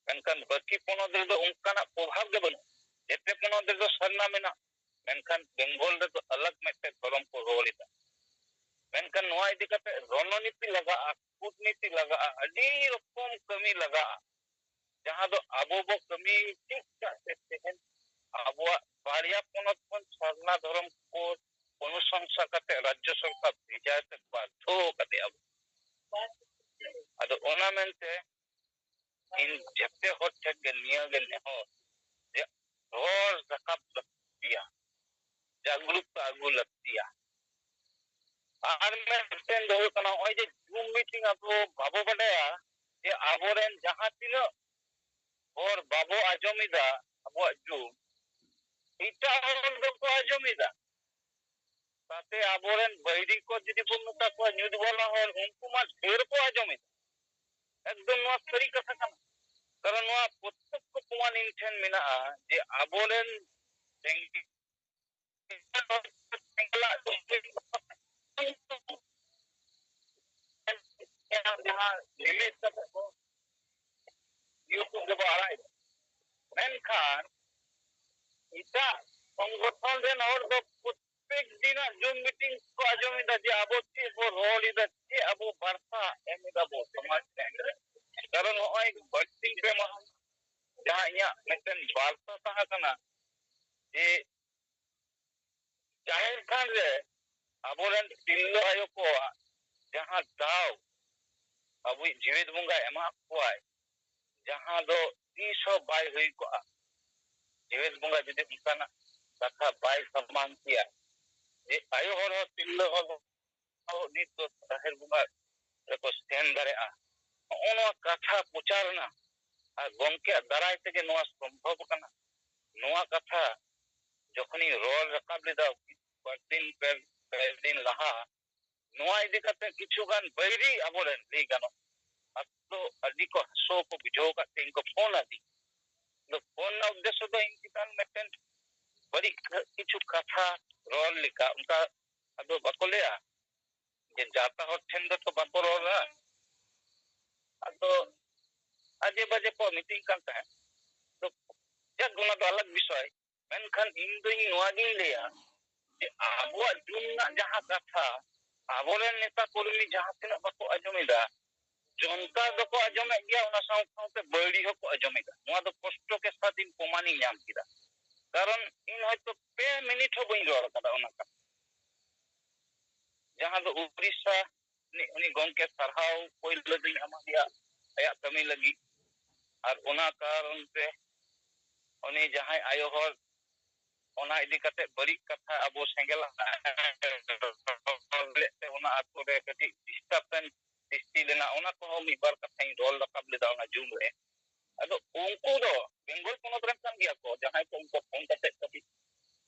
ᱢᱮᱱᱠᱷᱟᱱ ᱵᱟᱹᱠᱤ ᱯᱚᱱᱚᱛ ᱨᱮᱫᱚ ᱚᱱᱠᱟᱱᱟᱜ ᱯᱨᱚᱵᱷᱟᱵᱽ ᱜᱮ ᱵᱟᱹᱱᱩᱜᱼᱟ᱾ ᱡᱮᱛᱮ ᱯᱚᱱᱚᱛ ᱨᱮᱫᱚ ᱥᱟᱨᱱᱟ ᱢᱮᱱᱟᱜᱼᱟ, ᱢᱮᱱᱠᱷᱟᱱ ᱵᱮᱝᱜᱚᱞ ᱨᱮᱫᱚ ᱟᱞᱟᱜᱽ ᱢᱤᱫᱴᱮᱱ ᱫᱷᱚᱨᱚᱢ ᱠᱚ ᱨᱚᱲ ᱮᱫᱟ᱾ ᱢᱮᱱᱠᱷᱟᱱ ᱱᱚᱣᱟ ᱤᱫᱤ ᱠᱟᱛᱮ ᱨᱚᱱᱚᱱᱤᱛᱤ ᱞᱟᱜᱟᱜᱼᱟ, ᱠᱩᱴᱱᱤᱛᱤ ᱞᱟᱜᱟᱜᱼᱟ, ᱟᱹᱰᱤ ᱨᱚᱠᱚᱢ ᱠᱟᱹᱢᱤ ᱞᱟᱜᱟᱜᱼᱟ, ᱡᱟᱦᱟᱸ ᱫᱚ ᱟᱵᱚ ᱵᱚ ᱠᱟᱹᱢᱤ ᱴᱷᱤᱠ ᱠᱟᱜ ᱛᱮ ᱛᱮᱦᱮᱧ ᱟᱵᱚᱣᱟᱜ ᱵᱟᱨᱭᱟ ᱯᱚᱱᱚᱛ ᱠᱷᱚᱱ ᱥᱟᱨᱱᱟ ᱫᱷᱚᱨᱚᱢ ᱠᱳᱰ ᱚᱱᱩᱥᱚᱝᱥᱟ ᱠᱟᱛᱮ ᱨᱟᱡᱽᱡᱚ ᱥᱚᱨᱠᱟᱨ ᱵᱷᱮᱡᱟ ᱛᱮ ᱵᱟᱫᱽᱫᱷᱚ ᱠᱟᱛᱮ ᱟᱵᱚ᱾ ᱟᱫᱚ ᱚᱱᱟ ᱢᱮᱱᱛᱮ ᱤᱧ ᱡᱷᱚᱛᱚ ᱦᱚᱲ ᱴᱷᱮᱱ ᱜᱮ ᱱᱤᱭᱟᱹ ᱜᱮ ᱱᱮᱦᱚᱨ ᱡᱮ ᱨᱚᱲ ᱨᱟᱠᱟᱵ ᱞᱟᱹᱠᱛᱤᱭᱟ, ᱡᱟᱜᱽᱨᱩᱠᱛᱟ ᱟᱹᱜᱩ ᱞᱟᱹᱠᱛᱤᱭᱟ᱾ ᱟᱨ ᱢᱤᱫᱴᱮᱱ ᱫᱚ ᱦᱩᱭᱩᱜ ᱠᱟᱱᱟ, ᱱᱚᱜᱼᱚᱭ ᱡᱮ ᱡᱩᱢ ᱢᱤᱴᱤᱝ ᱟᱵᱚ ᱵᱟᱵᱚ ᱵᱟᱰᱟᱭᱟ ᱡᱮ ᱟᱵᱚᱨᱮᱱ ᱡᱟᱦᱟᱸ ᱛᱤᱱᱟᱹᱜ ᱦᱚᱲ ᱵᱟᱵᱚ ᱟᱸᱡᱚᱢ ᱮᱫᱟ ᱟᱵᱚᱣᱟᱜ ᱡᱩᱢ, ᱮᱴᱟᱜ ᱦᱚᱲ ᱫᱚᱠᱚ ᱟᱸᱡᱚᱢ ᱮᱫᱟ᱾ ᱛᱟᱛᱮ ᱟᱵᱚᱨᱮᱱ ᱵᱟᱹᱭᱨᱤ ᱠᱚ ᱡᱩᱫᱤ ᱵᱚᱱ ᱢᱮᱛᱟ ᱠᱚᱣᱟ ᱧᱩᱛ ᱵᱟᱞᱟ ᱦᱚᱲ, ᱩᱱᱠᱩ ᱢᱟ ᱰᱷᱮᱨ ᱠᱚ ᱟᱸᱡᱚᱢ ᱮᱫᱟ᱾ ᱮᱠᱫᱚᱢ ᱱᱚᱣᱟ ᱥᱟᱹᱨᱤ ᱠᱟᱛᱷᱟ ᱠᱟᱱᱟ, ᱠᱟᱨᱚᱱ ᱱᱚᱣᱟ ᱯᱨᱚᱛᱛᱚᱠᱠᱷᱚ ᱯᱨᱚᱢᱟᱱ ᱤᱧ ᱴᱷᱮᱱ ᱢᱮᱱᱟᱜᱼᱟ ᱡᱮ ᱟᱵᱚᱨᱮᱱ ᱨᱮᱸᱜᱮᱡ ᱡᱟᱦᱟᱸ ᱨᱤᱞᱤᱡᱽ ᱠᱟᱛᱮ ᱠᱚ YouTube ᱨᱮᱵᱚ ᱟᱲᱟᱜ ᱮᱫᱟ, ᱢᱮᱱᱠᱷᱟᱱ ᱮᱴᱟᱜ ᱥᱚᱝᱜᱚᱴᱷᱚᱱ ᱨᱮᱱ ᱦᱚᱲ ᱫᱚ ᱯᱨᱚᱛᱮᱠ ᱫᱤᱱᱟᱜ ᱡᱩᱢ ᱢᱤᱴᱤᱝ ᱠᱚ ᱟᱸᱡᱚᱢ ᱮᱫᱟ ᱡᱮ ᱟᱵᱚ ᱪᱮᱫ ᱵᱚ ᱨᱚᱲ ᱮᱫᱟ, ᱪᱮᱫ ᱟᱵᱚ ᱵᱟᱨᱛᱟ ᱮᱢ ᱮᱫᱟ ᱵᱚ ᱥᱚᱢᱟᱡᱽ ᱴᱷᱮᱱ᱾ ᱠᱟᱨᱚᱱ ᱱᱚᱜᱼᱚᱭ ᱵᱟᱨᱥᱤᱧ ᱯᱮ ᱢᱟᱦᱟ ᱡᱟᱦᱟᱸ ᱤᱧᱟᱹᱜ ᱢᱤᱫᱴᱮᱱ ᱵᱟᱨᱛᱟ ᱛᱟᱦᱮᱸ ᱠᱟᱱᱟ ᱡᱮ ᱡᱟᱦᱮᱨ ᱛᱷᱟᱱ ᱨᱮ ᱟᱵᱚᱨᱮᱱ ᱛᱤᱨᱞᱟᱹ ᱟᱭᱳ ᱠᱚᱣᱟᱜ ᱡᱟᱦᱟᱸ ᱫᱟᱣ ᱟᱵᱚᱭᱤᱡ ᱡᱤᱣᱮᱫ ᱵᱚᱸᱜᱟ ᱮᱢᱟᱜ ᱠᱚᱣᱟᱭ, ᱡᱟᱦᱟᱸ ᱫᱚ ᱛᱤᱥ ᱦᱚᱸ ᱵᱟᱭ ᱦᱩᱭ ᱠᱚᱜᱼᱟ᱾ ᱡᱤᱣᱮᱫ ᱵᱚᱸᱜᱟ ᱡᱩᱫᱤ ᱚᱱᱠᱟᱱᱟᱜ ᱠᱟᱛᱷᱟ ᱵᱟᱭ ᱥᱟᱢᱟᱝ ᱠᱮᱭᱟ ᱡᱮ ᱟᱭᱳ ᱦᱚᱲ ᱦᱚᱸ ᱛᱤᱨᱞᱟᱹ ᱦᱚᱲ ᱦᱚᱸ ᱱᱤᱛ ᱫᱚ ᱡᱟᱦᱮᱨ ᱵᱚᱸᱜᱟ ᱨᱮᱠᱚ ᱥᱮᱱ ᱫᱟᱲᱮᱭᱟᱜᱼᱟ, ᱱᱚᱜᱼᱚ ᱱᱚᱣᱟ ᱠᱟᱛᱷᱟ ᱯᱨᱚᱪᱟᱨ ᱮᱱᱟ ᱟᱨ ᱜᱚᱢᱠᱮᱭᱟᱜ ᱫᱟᱨᱟᱭ ᱛᱮᱜᱮ ᱱᱚᱣᱟ ᱥᱚᱢᱵᱷᱚᱵ ᱟᱠᱟᱱᱟ᱾ ᱱᱚᱣᱟ ᱠᱟᱛᱷᱟ ᱡᱚᱠᱷᱚᱱᱤᱧ ᱨᱚᱲ ᱨᱟᱠᱟᱵ ᱞᱮᱫᱟ ᱵᱟᱨ ᱫᱤᱱ, ᱯᱮ, ᱯᱮ ᱫᱤᱱ ᱞᱟᱦᱟ, ᱱᱚᱣᱟ ᱤᱫᱤ ᱠᱟᱛᱮ ᱠᱤᱪᱷᱩ ᱜᱟᱱ ᱵᱟᱹᱭᱨᱤ ᱟᱵᱚᱨᱮᱱ ᱞᱟᱹᱭ ᱜᱟᱱᱚᱜ ᱟᱫᱚ ᱟᱹᱰᱤ ᱠᱚ ᱦᱟᱹᱥᱩ ᱠᱚ ᱵᱩᱡᱷᱟᱹᱣ ᱟᱠᱟᱫ ᱛᱮ ᱤᱧ ᱠᱚ ᱯᱷᱳᱱ ᱟᱹᱫᱤᱧ᱾ ᱟᱫᱚ ᱯᱷᱳᱱ ᱨᱮᱱᱟᱜ ᱩᱫᱽᱫᱮᱥᱥᱚ ᱫᱚ ᱤᱧ ᱪᱮᱛᱟᱱ ᱢᱤᱫᱴᱮᱱ ᱵᱟᱹᱲᱤᱡ ᱠᱤᱪᱷᱩ ᱠᱟᱛᱷᱟ ᱨᱚᱲ ᱞᱮᱠᱟ, ᱚᱱᱠᱟ ᱟᱫᱚ ᱵᱟᱠᱚ ᱞᱟᱹᱭᱟ ᱡᱟᱛᱟ ᱦᱚᱲ ᱴᱷᱮᱱ ᱫᱚ ᱛᱚ ᱵᱟᱠᱚ ᱨᱚᱲᱟ᱾ ᱟᱫᱚ ᱟᱡᱮ ᱵᱟᱡᱮ ᱠᱚ ᱢᱤᱴᱤᱝ ᱠᱟᱱ ᱛᱟᱦᱮᱸᱫ᱾ ᱛᱚ ᱡᱟᱠ, ᱚᱱᱟ ᱫᱚ ᱟᱞᱟᱜᱽ ᱵᱤᱥᱚᱭ᱾ ᱢᱮᱱᱠᱷᱟᱱ ᱤᱧ ᱫᱚᱧ ᱱᱚᱣᱟ ᱜᱤᱧ ᱞᱟᱹᱭᱟ ᱡᱮ ᱟᱵᱚᱣᱟᱜ ᱡᱩᱢᱤ ᱨᱮᱱᱟᱜ ᱡᱟᱦᱟᱸ ᱠᱟᱛᱷᱟ, ᱟᱵᱚᱨᱮᱱ ᱱᱮᱛᱟ ᱠᱚᱨᱢᱤ ᱡᱟᱦᱟᱸ ᱛᱤᱱᱟᱹᱜ ᱵᱟᱠᱚ ᱟᱸᱡᱚᱢ ᱮᱫᱟ, ᱡᱚᱱᱛᱟ ᱫᱚᱠᱚ ᱟᱸᱡᱚᱢᱮᱫ ᱜᱮᱭᱟ, ᱚᱱᱟ ᱥᱟᱶ ᱥᱟᱶᱛᱮ ᱵᱟᱹᱭᱨᱤ ᱦᱚᱸᱠᱚ ᱟᱸᱡᱚᱢᱮᱫᱟ᱾ ᱱᱚᱣᱟ ᱫᱚ ᱠᱚᱥᱴᱚ ᱠᱮ ᱥᱟᱛᱷ ᱤᱧ ᱯᱨᱚᱢᱟᱱᱤᱧ ᱧᱟᱢ ᱠᱮᱫᱟ, ᱠᱟᱨᱚᱱ ᱤᱧ ᱦᱚᱭᱛᱚ ᱯᱮ ᱢᱤᱱᱤᱴ ᱦᱚᱸ ᱵᱟᱹᱧ ᱨᱚᱲ ᱟᱠᱟᱫᱟ ᱚᱱᱟ ᱠᱟᱛᱷᱟ᱾ ᱡᱟᱦᱟᱸ ᱫᱚ ᱩᱲᱤᱥᱥᱟ ᱨᱤᱱᱤᱡ ᱩᱱᱤ ᱜᱚᱢᱠᱮ ᱥᱟᱨᱦᱟᱣ ᱯᱳᱭᱞᱳ ᱫᱚᱧ ᱮᱢᱟᱫᱮᱭᱟ ᱟᱭᱟᱜ ᱠᱟᱹᱢᱤ ᱞᱟᱹᱜᱤᱫ, ᱟᱨ ᱚᱱᱟ ᱠᱟᱨᱚᱱ ᱛᱮ ᱩᱱᱤ ᱡᱟᱦᱟᱸᱭ ᱟᱭᱳ ᱦᱚᱲ ᱚᱱᱟ ᱤᱫᱤ ᱠᱟᱛᱮ ᱵᱟᱹᱲᱤᱡ ᱠᱟᱛᱷᱟ ᱟᱵᱚ ᱥᱮᱸᱜᱮᱞ ᱞᱮᱫ ᱛᱮ ᱚᱱᱟ ᱟᱛᱳ ᱨᱮ ᱠᱟᱹᱴᱤᱡ ᱰᱤᱥᱴᱟᱨᱵᱮᱱᱥ ᱥᱨᱤᱥᱴᱤ ᱞᱮᱱᱟ, ᱚᱱᱟ ᱠᱚᱦᱚᱸ ᱢᱤᱫ ᱵᱟᱨ ᱠᱟᱛᱷᱟᱧ ᱨᱚᱲ ᱨᱟᱠᱟᱵ ᱞᱮᱫᱟ ᱚᱱᱟ ᱡᱩᱢ ᱨᱮ᱾ ᱟᱫᱚ ᱩᱱᱠᱩ ᱫᱚ ᱵᱮᱝᱜᱚᱞ ᱯᱚᱱᱚᱛ ᱨᱮᱱ ᱠᱟᱱ ᱜᱮᱭᱟ ᱠᱚ, ᱡᱟᱦᱟᱸᱭ ᱠᱚ ᱩᱱᱠᱩ ᱯᱷᱳᱱ ᱠᱟᱛᱮ ᱠᱟᱹᱴᱤᱡ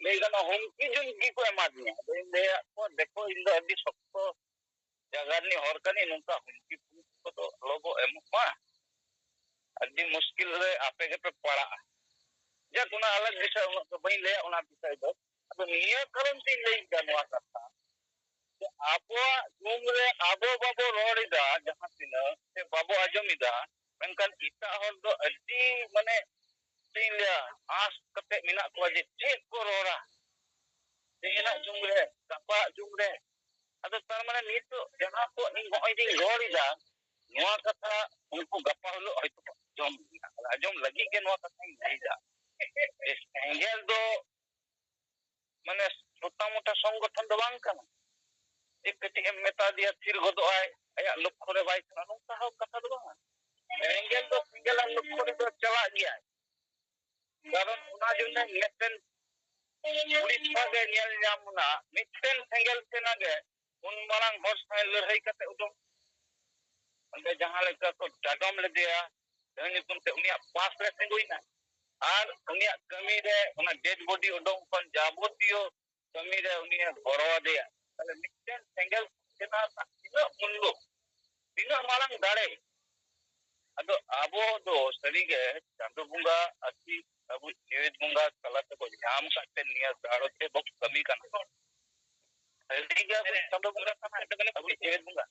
ᱞᱟᱹᱭ ᱜᱟᱱᱚᱜᱼᱟ ᱦᱩᱢᱠᱤ ᱡᱩᱢᱠᱤ ᱠᱚ ᱮᱢᱟᱫᱤᱧᱟ᱾ ᱟᱫᱚᱧ ᱞᱟᱹᱭᱟᱫ ᱠᱚᱣᱟ, ᱫᱮᱠᱷᱚ, ᱤᱧ ᱫᱚ ᱟᱹᱰᱤ ᱥᱚᱠᱛᱚ ᱡᱟᱭᱜᱟ ᱨᱤᱱᱤᱡ ᱦᱚᱲ ᱠᱟᱹᱱᱟᱹᱧ, ᱱᱚᱝᱠᱟ ᱦᱩᱢᱠᱤ ᱯᱷᱩᱢᱠᱤ ᱠᱚᱫᱚ ᱟᱞᱚ ᱵᱚ ᱮᱢᱚᱜ ᱢᱟ, ᱟᱹᱰᱤ ᱢᱩᱥᱠᱤᱞ ᱨᱮ ᱟᱯᱮ ᱜᱮᱯᱮ ᱯᱟᱲᱟᱜᱼᱟ᱾ ᱡᱟᱠ, ᱚᱱᱟ ᱟᱞᱟᱜᱽ ᱵᱤᱥᱚᱭ, ᱩᱱᱟᱹᱜ ᱫᱚ ᱵᱟᱹᱧ ᱞᱟᱹᱭᱟ ᱚᱱᱟ ᱵᱤᱥᱚᱭ ᱫᱚ᱾ ᱟᱫᱚ ᱱᱤᱭᱟᱹ ᱠᱟᱨᱚᱱ ᱛᱤᱧ ᱞᱟᱹᱭ ᱮᱫᱟ ᱱᱚᱣᱟ ᱠᱟᱛᱷᱟ, ᱡᱮ ᱟᱵᱚᱣᱟᱜ ᱡᱩᱢ ᱨᱮ ᱟᱵᱚ ᱵᱟᱵᱚ ᱨᱚᱲ ᱮᱫᱟ ᱡᱟᱦᱟᱸ ᱛᱤᱱᱟᱹᱜ, ᱥᱮ ᱵᱟᱵᱚ ᱟᱸᱡᱚᱢ ᱮᱫᱟ, ᱢᱮᱱᱠᱷᱟᱱ ᱮᱴᱟᱜ ᱦᱚᱲ ᱫᱚ ᱟᱹᱰᱤ, ᱢᱟᱱᱮ, ᱪᱮᱫ ᱤᱧ ᱞᱟᱹᱭᱟ, ᱟᱸᱥ ᱠᱟᱛᱮ ᱢᱮᱱᱟᱜ ᱠᱚᱣᱟ ᱡᱮ ᱪᱮᱫ ᱠᱚ ᱨᱚᱲᱟ ᱛᱮᱦᱮᱧᱟᱜ ᱡᱩᱢ ᱨᱮ, ᱜᱟᱯᱟ ᱡᱩᱢ ᱨᱮ᱾ ᱟᱫᱚ ᱛᱟᱨ ᱢᱟᱱᱮ ᱱᱤᱛᱚᱜ ᱡᱟᱦᱟᱸ ᱠᱚ ᱤᱧ ᱱᱚᱜᱼᱚᱭ ᱡᱮᱧ ᱨᱚᱲ ᱮᱫᱟ, ᱱᱚᱣᱟ ᱠᱟᱛᱷᱟ ᱩᱱᱠᱩ ᱜᱟᱯᱟ ᱦᱤᱞᱳᱜ ᱦᱚᱭᱛᱳ ᱠᱚ ᱟᱸᱡᱚᱢ ᱜᱮᱭᱟ᱾ ᱟᱸᱡᱚᱢ ᱞᱟᱹᱜᱤᱫ ᱜᱮ ᱱᱚᱣᱟ ᱠᱟᱛᱷᱟᱧ ᱞᱟᱹᱭ ᱮᱫᱟ᱾ ᱡᱮ ᱥᱮᱸᱜᱮᱞ ᱫᱚ ᱢᱟᱱᱮ ᱪᱷᱳᱴᱟ ᱢᱳᱴᱟ ᱥᱚᱝᱜᱚᱴᱷᱚᱱ ᱫᱚ ᱵᱟᱝ ᱠᱟᱱᱟ᱾ ᱡᱮ ᱠᱟᱹᱴᱤᱡ ᱮᱢ ᱢᱮᱛᱟ ᱫᱮᱭᱟ ᱛᱷᱤᱨ ᱜᱚᱫᱚᱜ ᱟᱭ, ᱟᱭᱟᱜ ᱞᱚᱠᱠᱷᱚ ᱨᱮ ᱵᱟᱭ ᱥᱮᱱᱟ, ᱱᱚᱝᱠᱟ ᱦᱚᱸ ᱠᱟᱛᱷᱟ ᱫᱚ ᱵᱟᱝᱟ᱾ ᱥᱮᱸᱜᱮᱞ ᱫᱚ ᱥᱮᱸᱜᱮᱞ ᱟᱨ ᱞᱚᱠᱠᱷᱚ ᱨᱮᱫᱚ ᱪᱟᱞᱟᱜ ᱜᱮᱭᱟᱭ᱾ ᱠᱟᱨᱚᱱ ᱚᱱᱟ ᱡᱚᱱᱱᱮ ᱢᱤᱫᱴᱮᱱ ᱩᱲᱤᱥᱥᱟ ᱜᱮ ᱧᱮᱞ ᱧᱟᱢ ᱮᱱᱟ, ᱢᱤᱫᱴᱮᱱ ᱥᱮᱸᱜᱮᱞ ᱥᱮᱱᱟ ᱜᱮ ᱩᱱ ᱢᱟᱨᱟᱝ ᱦᱚᱲ ᱥᱟᱶ ᱞᱟᱹᱲᱦᱟᱹᱭ ᱠᱟᱛᱮ ᱩᱰᱩᱝ, ᱚᱸᱰᱮ ᱡᱟᱦᱟᱸ ᱞᱮᱠᱟ ᱠᱚ ᱰᱟᱰᱚᱢ ᱞᱮᱫᱮᱭᱟ, ᱡᱟᱦᱟᱸ ᱧᱩᱛᱩᱢ ᱛᱮ ᱩᱱᱤᱭᱟᱜ ᱯᱟᱥ ᱨᱮ ᱛᱤᱸᱜᱩᱭᱮᱱᱟ᱾ ᱟᱨ ᱩᱱᱤᱭᱟᱜ ᱠᱟᱹᱢᱤ ᱨᱮ ᱚᱱᱟ ᱰᱮᱰ ᱵᱚᱰᱤ ᱩᱰᱩᱝ ᱠᱷᱚᱱ ᱡᱟᱵᱚᱛᱤᱭᱚ ᱠᱟᱹᱢᱤ ᱨᱮ ᱩᱱᱤᱭᱮ ᱜᱚᱲᱚ ᱟᱫᱮᱭᱟ᱾ ᱛᱟᱦᱞᱮ ᱢᱤᱫᱴᱮᱱ ᱥᱮᱸᱜᱮᱞ ᱥᱮᱱᱟ ᱨᱮᱱᱟᱜ ᱛᱤᱱᱟᱹᱜ ᱢᱩᱞᱞᱚ, ᱛᱤᱱᱟᱹᱜ ᱢᱟᱨᱟᱝ ᱫᱟᱲᱮ᱾ ᱟᱫᱚ ᱟᱵᱚ ᱫᱚ ᱥᱟᱹᱨᱤᱜᱮ ᱪᱟᱸᱫᱚ ᱵᱚᱸᱜᱟ ᱟᱨᱠᱤ ᱟᱵᱚ ᱡᱮᱣᱮᱫ ᱵᱚᱸᱜᱟ ᱛᱟᱞᱟ ᱛᱮᱵᱚ ᱧᱟᱢ ᱠᱟᱜ ᱛᱮ ᱱᱤᱭᱟᱹ ᱫᱟᱲᱮ ᱛᱮᱵᱚ ᱠᱟᱹᱢᱤ ᱠᱟᱱᱟ᱾ ᱥᱟᱹᱨᱤᱜᱮ ᱟᱵᱚ ᱪᱟᱸᱫᱚ ᱵᱚᱸᱜᱟ ᱠᱟᱱᱟᱭ, ᱟᱵᱚ ᱡᱮᱦᱮᱛ ᱵᱚᱸᱜᱟ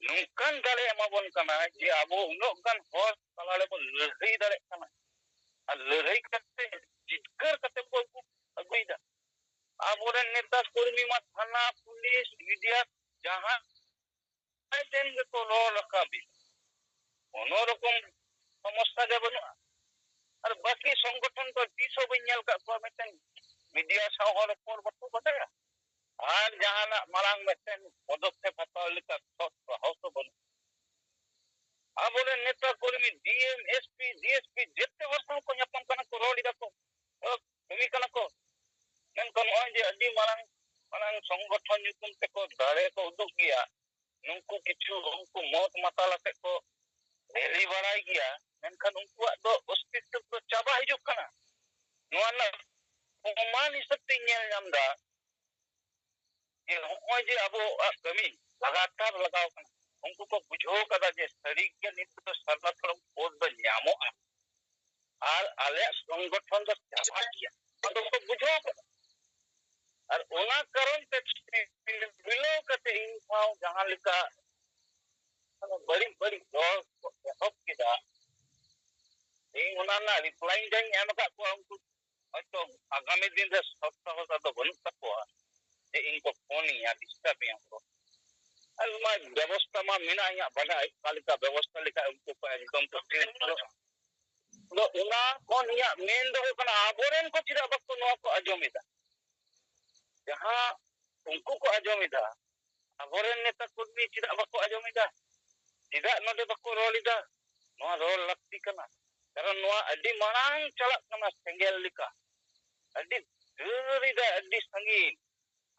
ᱱᱚᱝᱠᱟᱱ ᱫᱟᱲᱮ ᱮᱢᱟ ᱵᱚᱱ ᱠᱟᱱᱟᱭ ᱡᱮ ᱟᱵᱚ ᱩᱱᱟᱹᱜ ᱜᱟᱱ ᱦᱚᱲ ᱛᱟᱞᱟ ᱨᱮᱵᱚᱱ ᱞᱟᱹᱲᱦᱟᱹᱭ ᱫᱟᱲᱮᱭᱟᱜ ᱠᱟᱱᱟ᱾ ᱟᱨ ᱞᱟᱹᱲᱦᱟᱹᱭ ᱠᱟᱛᱮ ᱡᱤᱛᱠᱟᱹᱨ ᱠᱟᱛᱮ ᱵᱚᱱ ᱟᱹᱜᱩᱭᱮᱫᱟ᱾ ᱟᱵᱚᱨᱮᱱ ᱱᱮᱛᱟ ᱠᱚᱨᱢᱤ ᱢᱟ ᱛᱷᱟᱱᱟ, ᱯᱩᱞᱤᱥ, ᱢᱤᱰᱤᱭᱟ, ᱡᱟᱦᱟᱸ ᱴᱷᱮᱱ ᱜᱮᱠᱚ ᱨᱚᱲ ᱨᱟᱠᱟᱵᱮᱫ, ᱠᱳᱱᱳ ᱨᱚᱠᱚᱢ ᱥᱚᱢᱚᱥᱥᱟ ᱜᱮ ᱵᱟᱹᱱᱩᱜᱼᱟ᱾ ᱟᱨ ᱵᱟᱹᱠᱤ ᱥᱚᱝᱜᱚᱴᱷᱚᱱ ᱫᱚ ᱛᱤᱥ ᱦᱚᱸ ᱵᱟᱹᱧ ᱧᱮᱞ ᱠᱟᱜ ᱠᱚᱣᱟ ᱢᱤᱫᱴᱮᱱ ᱢᱤᱰᱤᱭᱟ ᱥᱟᱶ ᱦᱚᱸ ᱨᱚᱯᱚᱲ ᱵᱟᱠᱚ ᱵᱟᱰᱟᱭᱟ᱾ ᱟᱨ ᱡᱟᱦᱟᱱᱟᱜ ᱢᱟᱲᱟᱝ ᱢᱤᱫᱴᱮᱱ ᱯᱚᱫᱚᱠᱷᱮᱯ ᱦᱟᱛᱟᱣ ᱞᱮᱠᱟ ᱥᱚᱛ ᱥᱟᱦᱚᱥ ᱦᱚᱸ ᱵᱟᱹᱱᱩᱜ᱾ ᱟᱵᱚᱨᱮᱱ ᱱᱮᱛᱟ ᱠᱚᱨᱢᱤ, D M, S P, D S P ᱡᱮᱛᱮ ᱦᱚᱲ ᱥᱟᱶ ᱠᱚ ᱧᱟᱯᱟᱢ ᱠᱟᱱᱟ ᱠᱚ, ᱨᱚᱲ ᱮᱫᱟ ᱠᱚ, ᱠᱟᱹᱢᱤ ᱠᱟᱱᱟ ᱠᱚ᱾ ᱢᱮᱱᱠᱷᱟᱱ ᱱᱚᱜᱼᱚᱭ ᱡᱮ ᱟᱹᱰᱤ ᱢᱟᱨᱟᱝ ᱢᱟᱨᱟᱝ ᱥᱚᱝᱜᱚᱴᱷᱚᱱ ᱧᱩᱛᱩᱢ ᱛᱮᱠᱚ ᱫᱟᱲᱮ ᱠᱚ ᱩᱫᱩᱜ ᱜᱮᱭᱟ, ᱱᱩᱠᱩ ᱠᱤᱪᱷᱩ ᱩᱱᱠᱩ ᱢᱚᱛ ᱢᱟᱛᱟᱞ ᱟᱛᱮ ᱠᱚ ᱨᱮᱞᱤ ᱵᱟᱲᱟᱭ ᱜᱮᱭᱟ, ᱢᱮᱱᱠᱷᱟᱱ ᱩᱱᱠᱩᱣᱟᱜ ᱫᱚ ᱚᱥᱛᱤᱛᱛᱚ ᱫᱚ ᱪᱟᱵᱟ ᱦᱤᱡᱩᱜ ᱠᱟᱱᱟ᱾ ᱱᱚᱣᱟ ᱨᱮᱱᱟᱜ ᱯᱨᱚᱢᱟᱱ ᱦᱤᱥᱟᱹᱵ ᱛᱮᱧ ᱧᱮᱞ ᱧᱟᱢ ᱮᱫᱟ ᱡᱮ ᱱᱚᱜᱼᱚᱭ ᱡᱮ ᱟᱵᱚᱣᱟᱜ ᱠᱟᱹᱢᱤ ᱞᱟᱜᱟᱛᱟᱨ ᱞᱟᱜᱟᱣ ᱠᱟᱱᱟ, ᱩᱱᱠᱩ ᱠᱚ ᱵᱩᱡᱷᱟᱹᱣ ᱠᱟᱫᱟ ᱡᱮ ᱥᱟᱹᱨᱤᱜᱮ ᱱᱤᱛ ᱫᱚ ᱥᱟᱨᱱᱟ ᱫᱷᱚᱨᱚᱢ ᱠᱳᱰ ᱫᱚ ᱧᱟᱢᱚᱜᱼᱟ ᱟᱨ ᱟᱞᱮᱭᱟᱜ ᱥᱚᱝᱜᱚᱴᱷᱚᱱ ᱫᱚ ᱪᱟᱵᱟᱜ ᱜᱮᱭᱟ᱾ ᱟᱫᱚ ᱠᱚ ᱵᱩᱡᱷᱟᱹᱣ ᱠᱟᱫᱟ᱾ ᱟᱨ ᱚᱱᱟ ᱠᱟᱨᱚᱱ ᱛᱮ ᱢᱤᱞᱟᱹᱣ ᱠᱟᱛᱮ ᱤᱧ ᱥᱟᱶ ᱡᱟᱦᱟᱸ ᱞᱮᱠᱟ ᱵᱟᱹᱲᱤᱡ ᱵᱟᱹᱲᱤᱡ ᱨᱚᱲ ᱠᱚ ᱮᱦᱚᱵ ᱠᱮᱫᱟ, ᱤᱧ ᱚᱱᱟ ᱨᱮᱱᱟᱜ ᱨᱤᱯᱞᱟᱭ ᱡᱟᱧ ᱮᱢ ᱟᱠᱟᱫ ᱠᱚᱣᱟ᱾ ᱩᱱᱠᱩ ᱦᱚᱭᱛᱳ ᱟᱜᱟᱢᱤ ᱫᱤᱱ ᱨᱮ ᱥᱚᱛ ᱥᱟᱦᱚᱥ ᱟᱫᱚ ᱵᱟᱹᱱᱩᱜ ᱛᱟᱠᱚᱣᱟ ᱡᱮ ᱤᱧ ᱠᱚ ᱯᱷᱳᱱᱤᱧᱟ, ᱰᱤᱥᱴᱟᱵᱤᱧᱟ ᱠᱚ᱾ ᱟᱨ ᱚᱱᱟ ᱵᱮᱵᱚᱥᱛᱟ ᱢᱟ ᱢᱮᱱᱟᱜ, ᱤᱧᱟᱹᱜ ᱵᱟᱰᱟᱭ ᱚᱠᱟ ᱞᱮᱠᱟ ᱵᱮᱵᱚᱥᱛᱟ ᱞᱮᱠᱷᱟᱱ ᱩᱱᱠᱩ ᱠᱚ ᱮᱠᱫᱚᱢ ᱠᱚ ᱛᱷᱤᱨ ᱩᱛᱟᱹᱨᱚᱜᱼᱟ᱾ ᱟᱫᱚ ᱚᱱᱟ ᱠᱷᱚᱱ ᱤᱧᱟᱹᱜ ᱢᱮᱱ ᱫᱚ ᱦᱩᱭᱩᱜ ᱠᱟᱱᱟ, ᱟᱵᱚᱨᱮᱱ ᱠᱚ ᱪᱮᱫᱟᱜ ᱵᱟᱠᱚ ᱱᱚᱣᱟ ᱠᱚ ᱟᱸᱡᱚᱢ ᱮᱫᱟ? ᱡᱟᱦᱟᱸ ᱩᱱᱠᱩ ᱠᱚ ᱟᱸᱡᱚᱢ ᱮᱫᱟ, ᱟᱵᱚᱨᱮᱱ ᱱᱮᱛᱟ ᱠᱚᱨᱢᱤ ᱪᱮᱫᱟᱜ ᱵᱟᱠᱚ ᱟᱸᱡᱚᱢ ᱮᱫᱟ? ᱪᱮᱫᱟᱜ ᱱᱚᱰᱮ ᱵᱟᱠᱚ ᱨᱚᱲ ᱮᱫᱟ? ᱱᱚᱣᱟ ᱨᱚᱲ ᱞᱟᱹᱠᱛᱤ ᱠᱟᱱᱟ, ᱠᱟᱨᱚᱱ ᱱᱚᱣᱟ ᱟᱹᱰᱤ ᱢᱟᱲᱟᱝ ᱪᱟᱞᱟᱜ ᱠᱟᱱᱟ ᱥᱮᱸᱜᱮᱞ ᱞᱮᱠᱟ, ᱟᱹᱰᱤ ᱫᱟᱹᱨ ᱮᱫᱟ ᱟᱹᱰᱤ ᱥᱟᱺᱜᱤᱧ᱾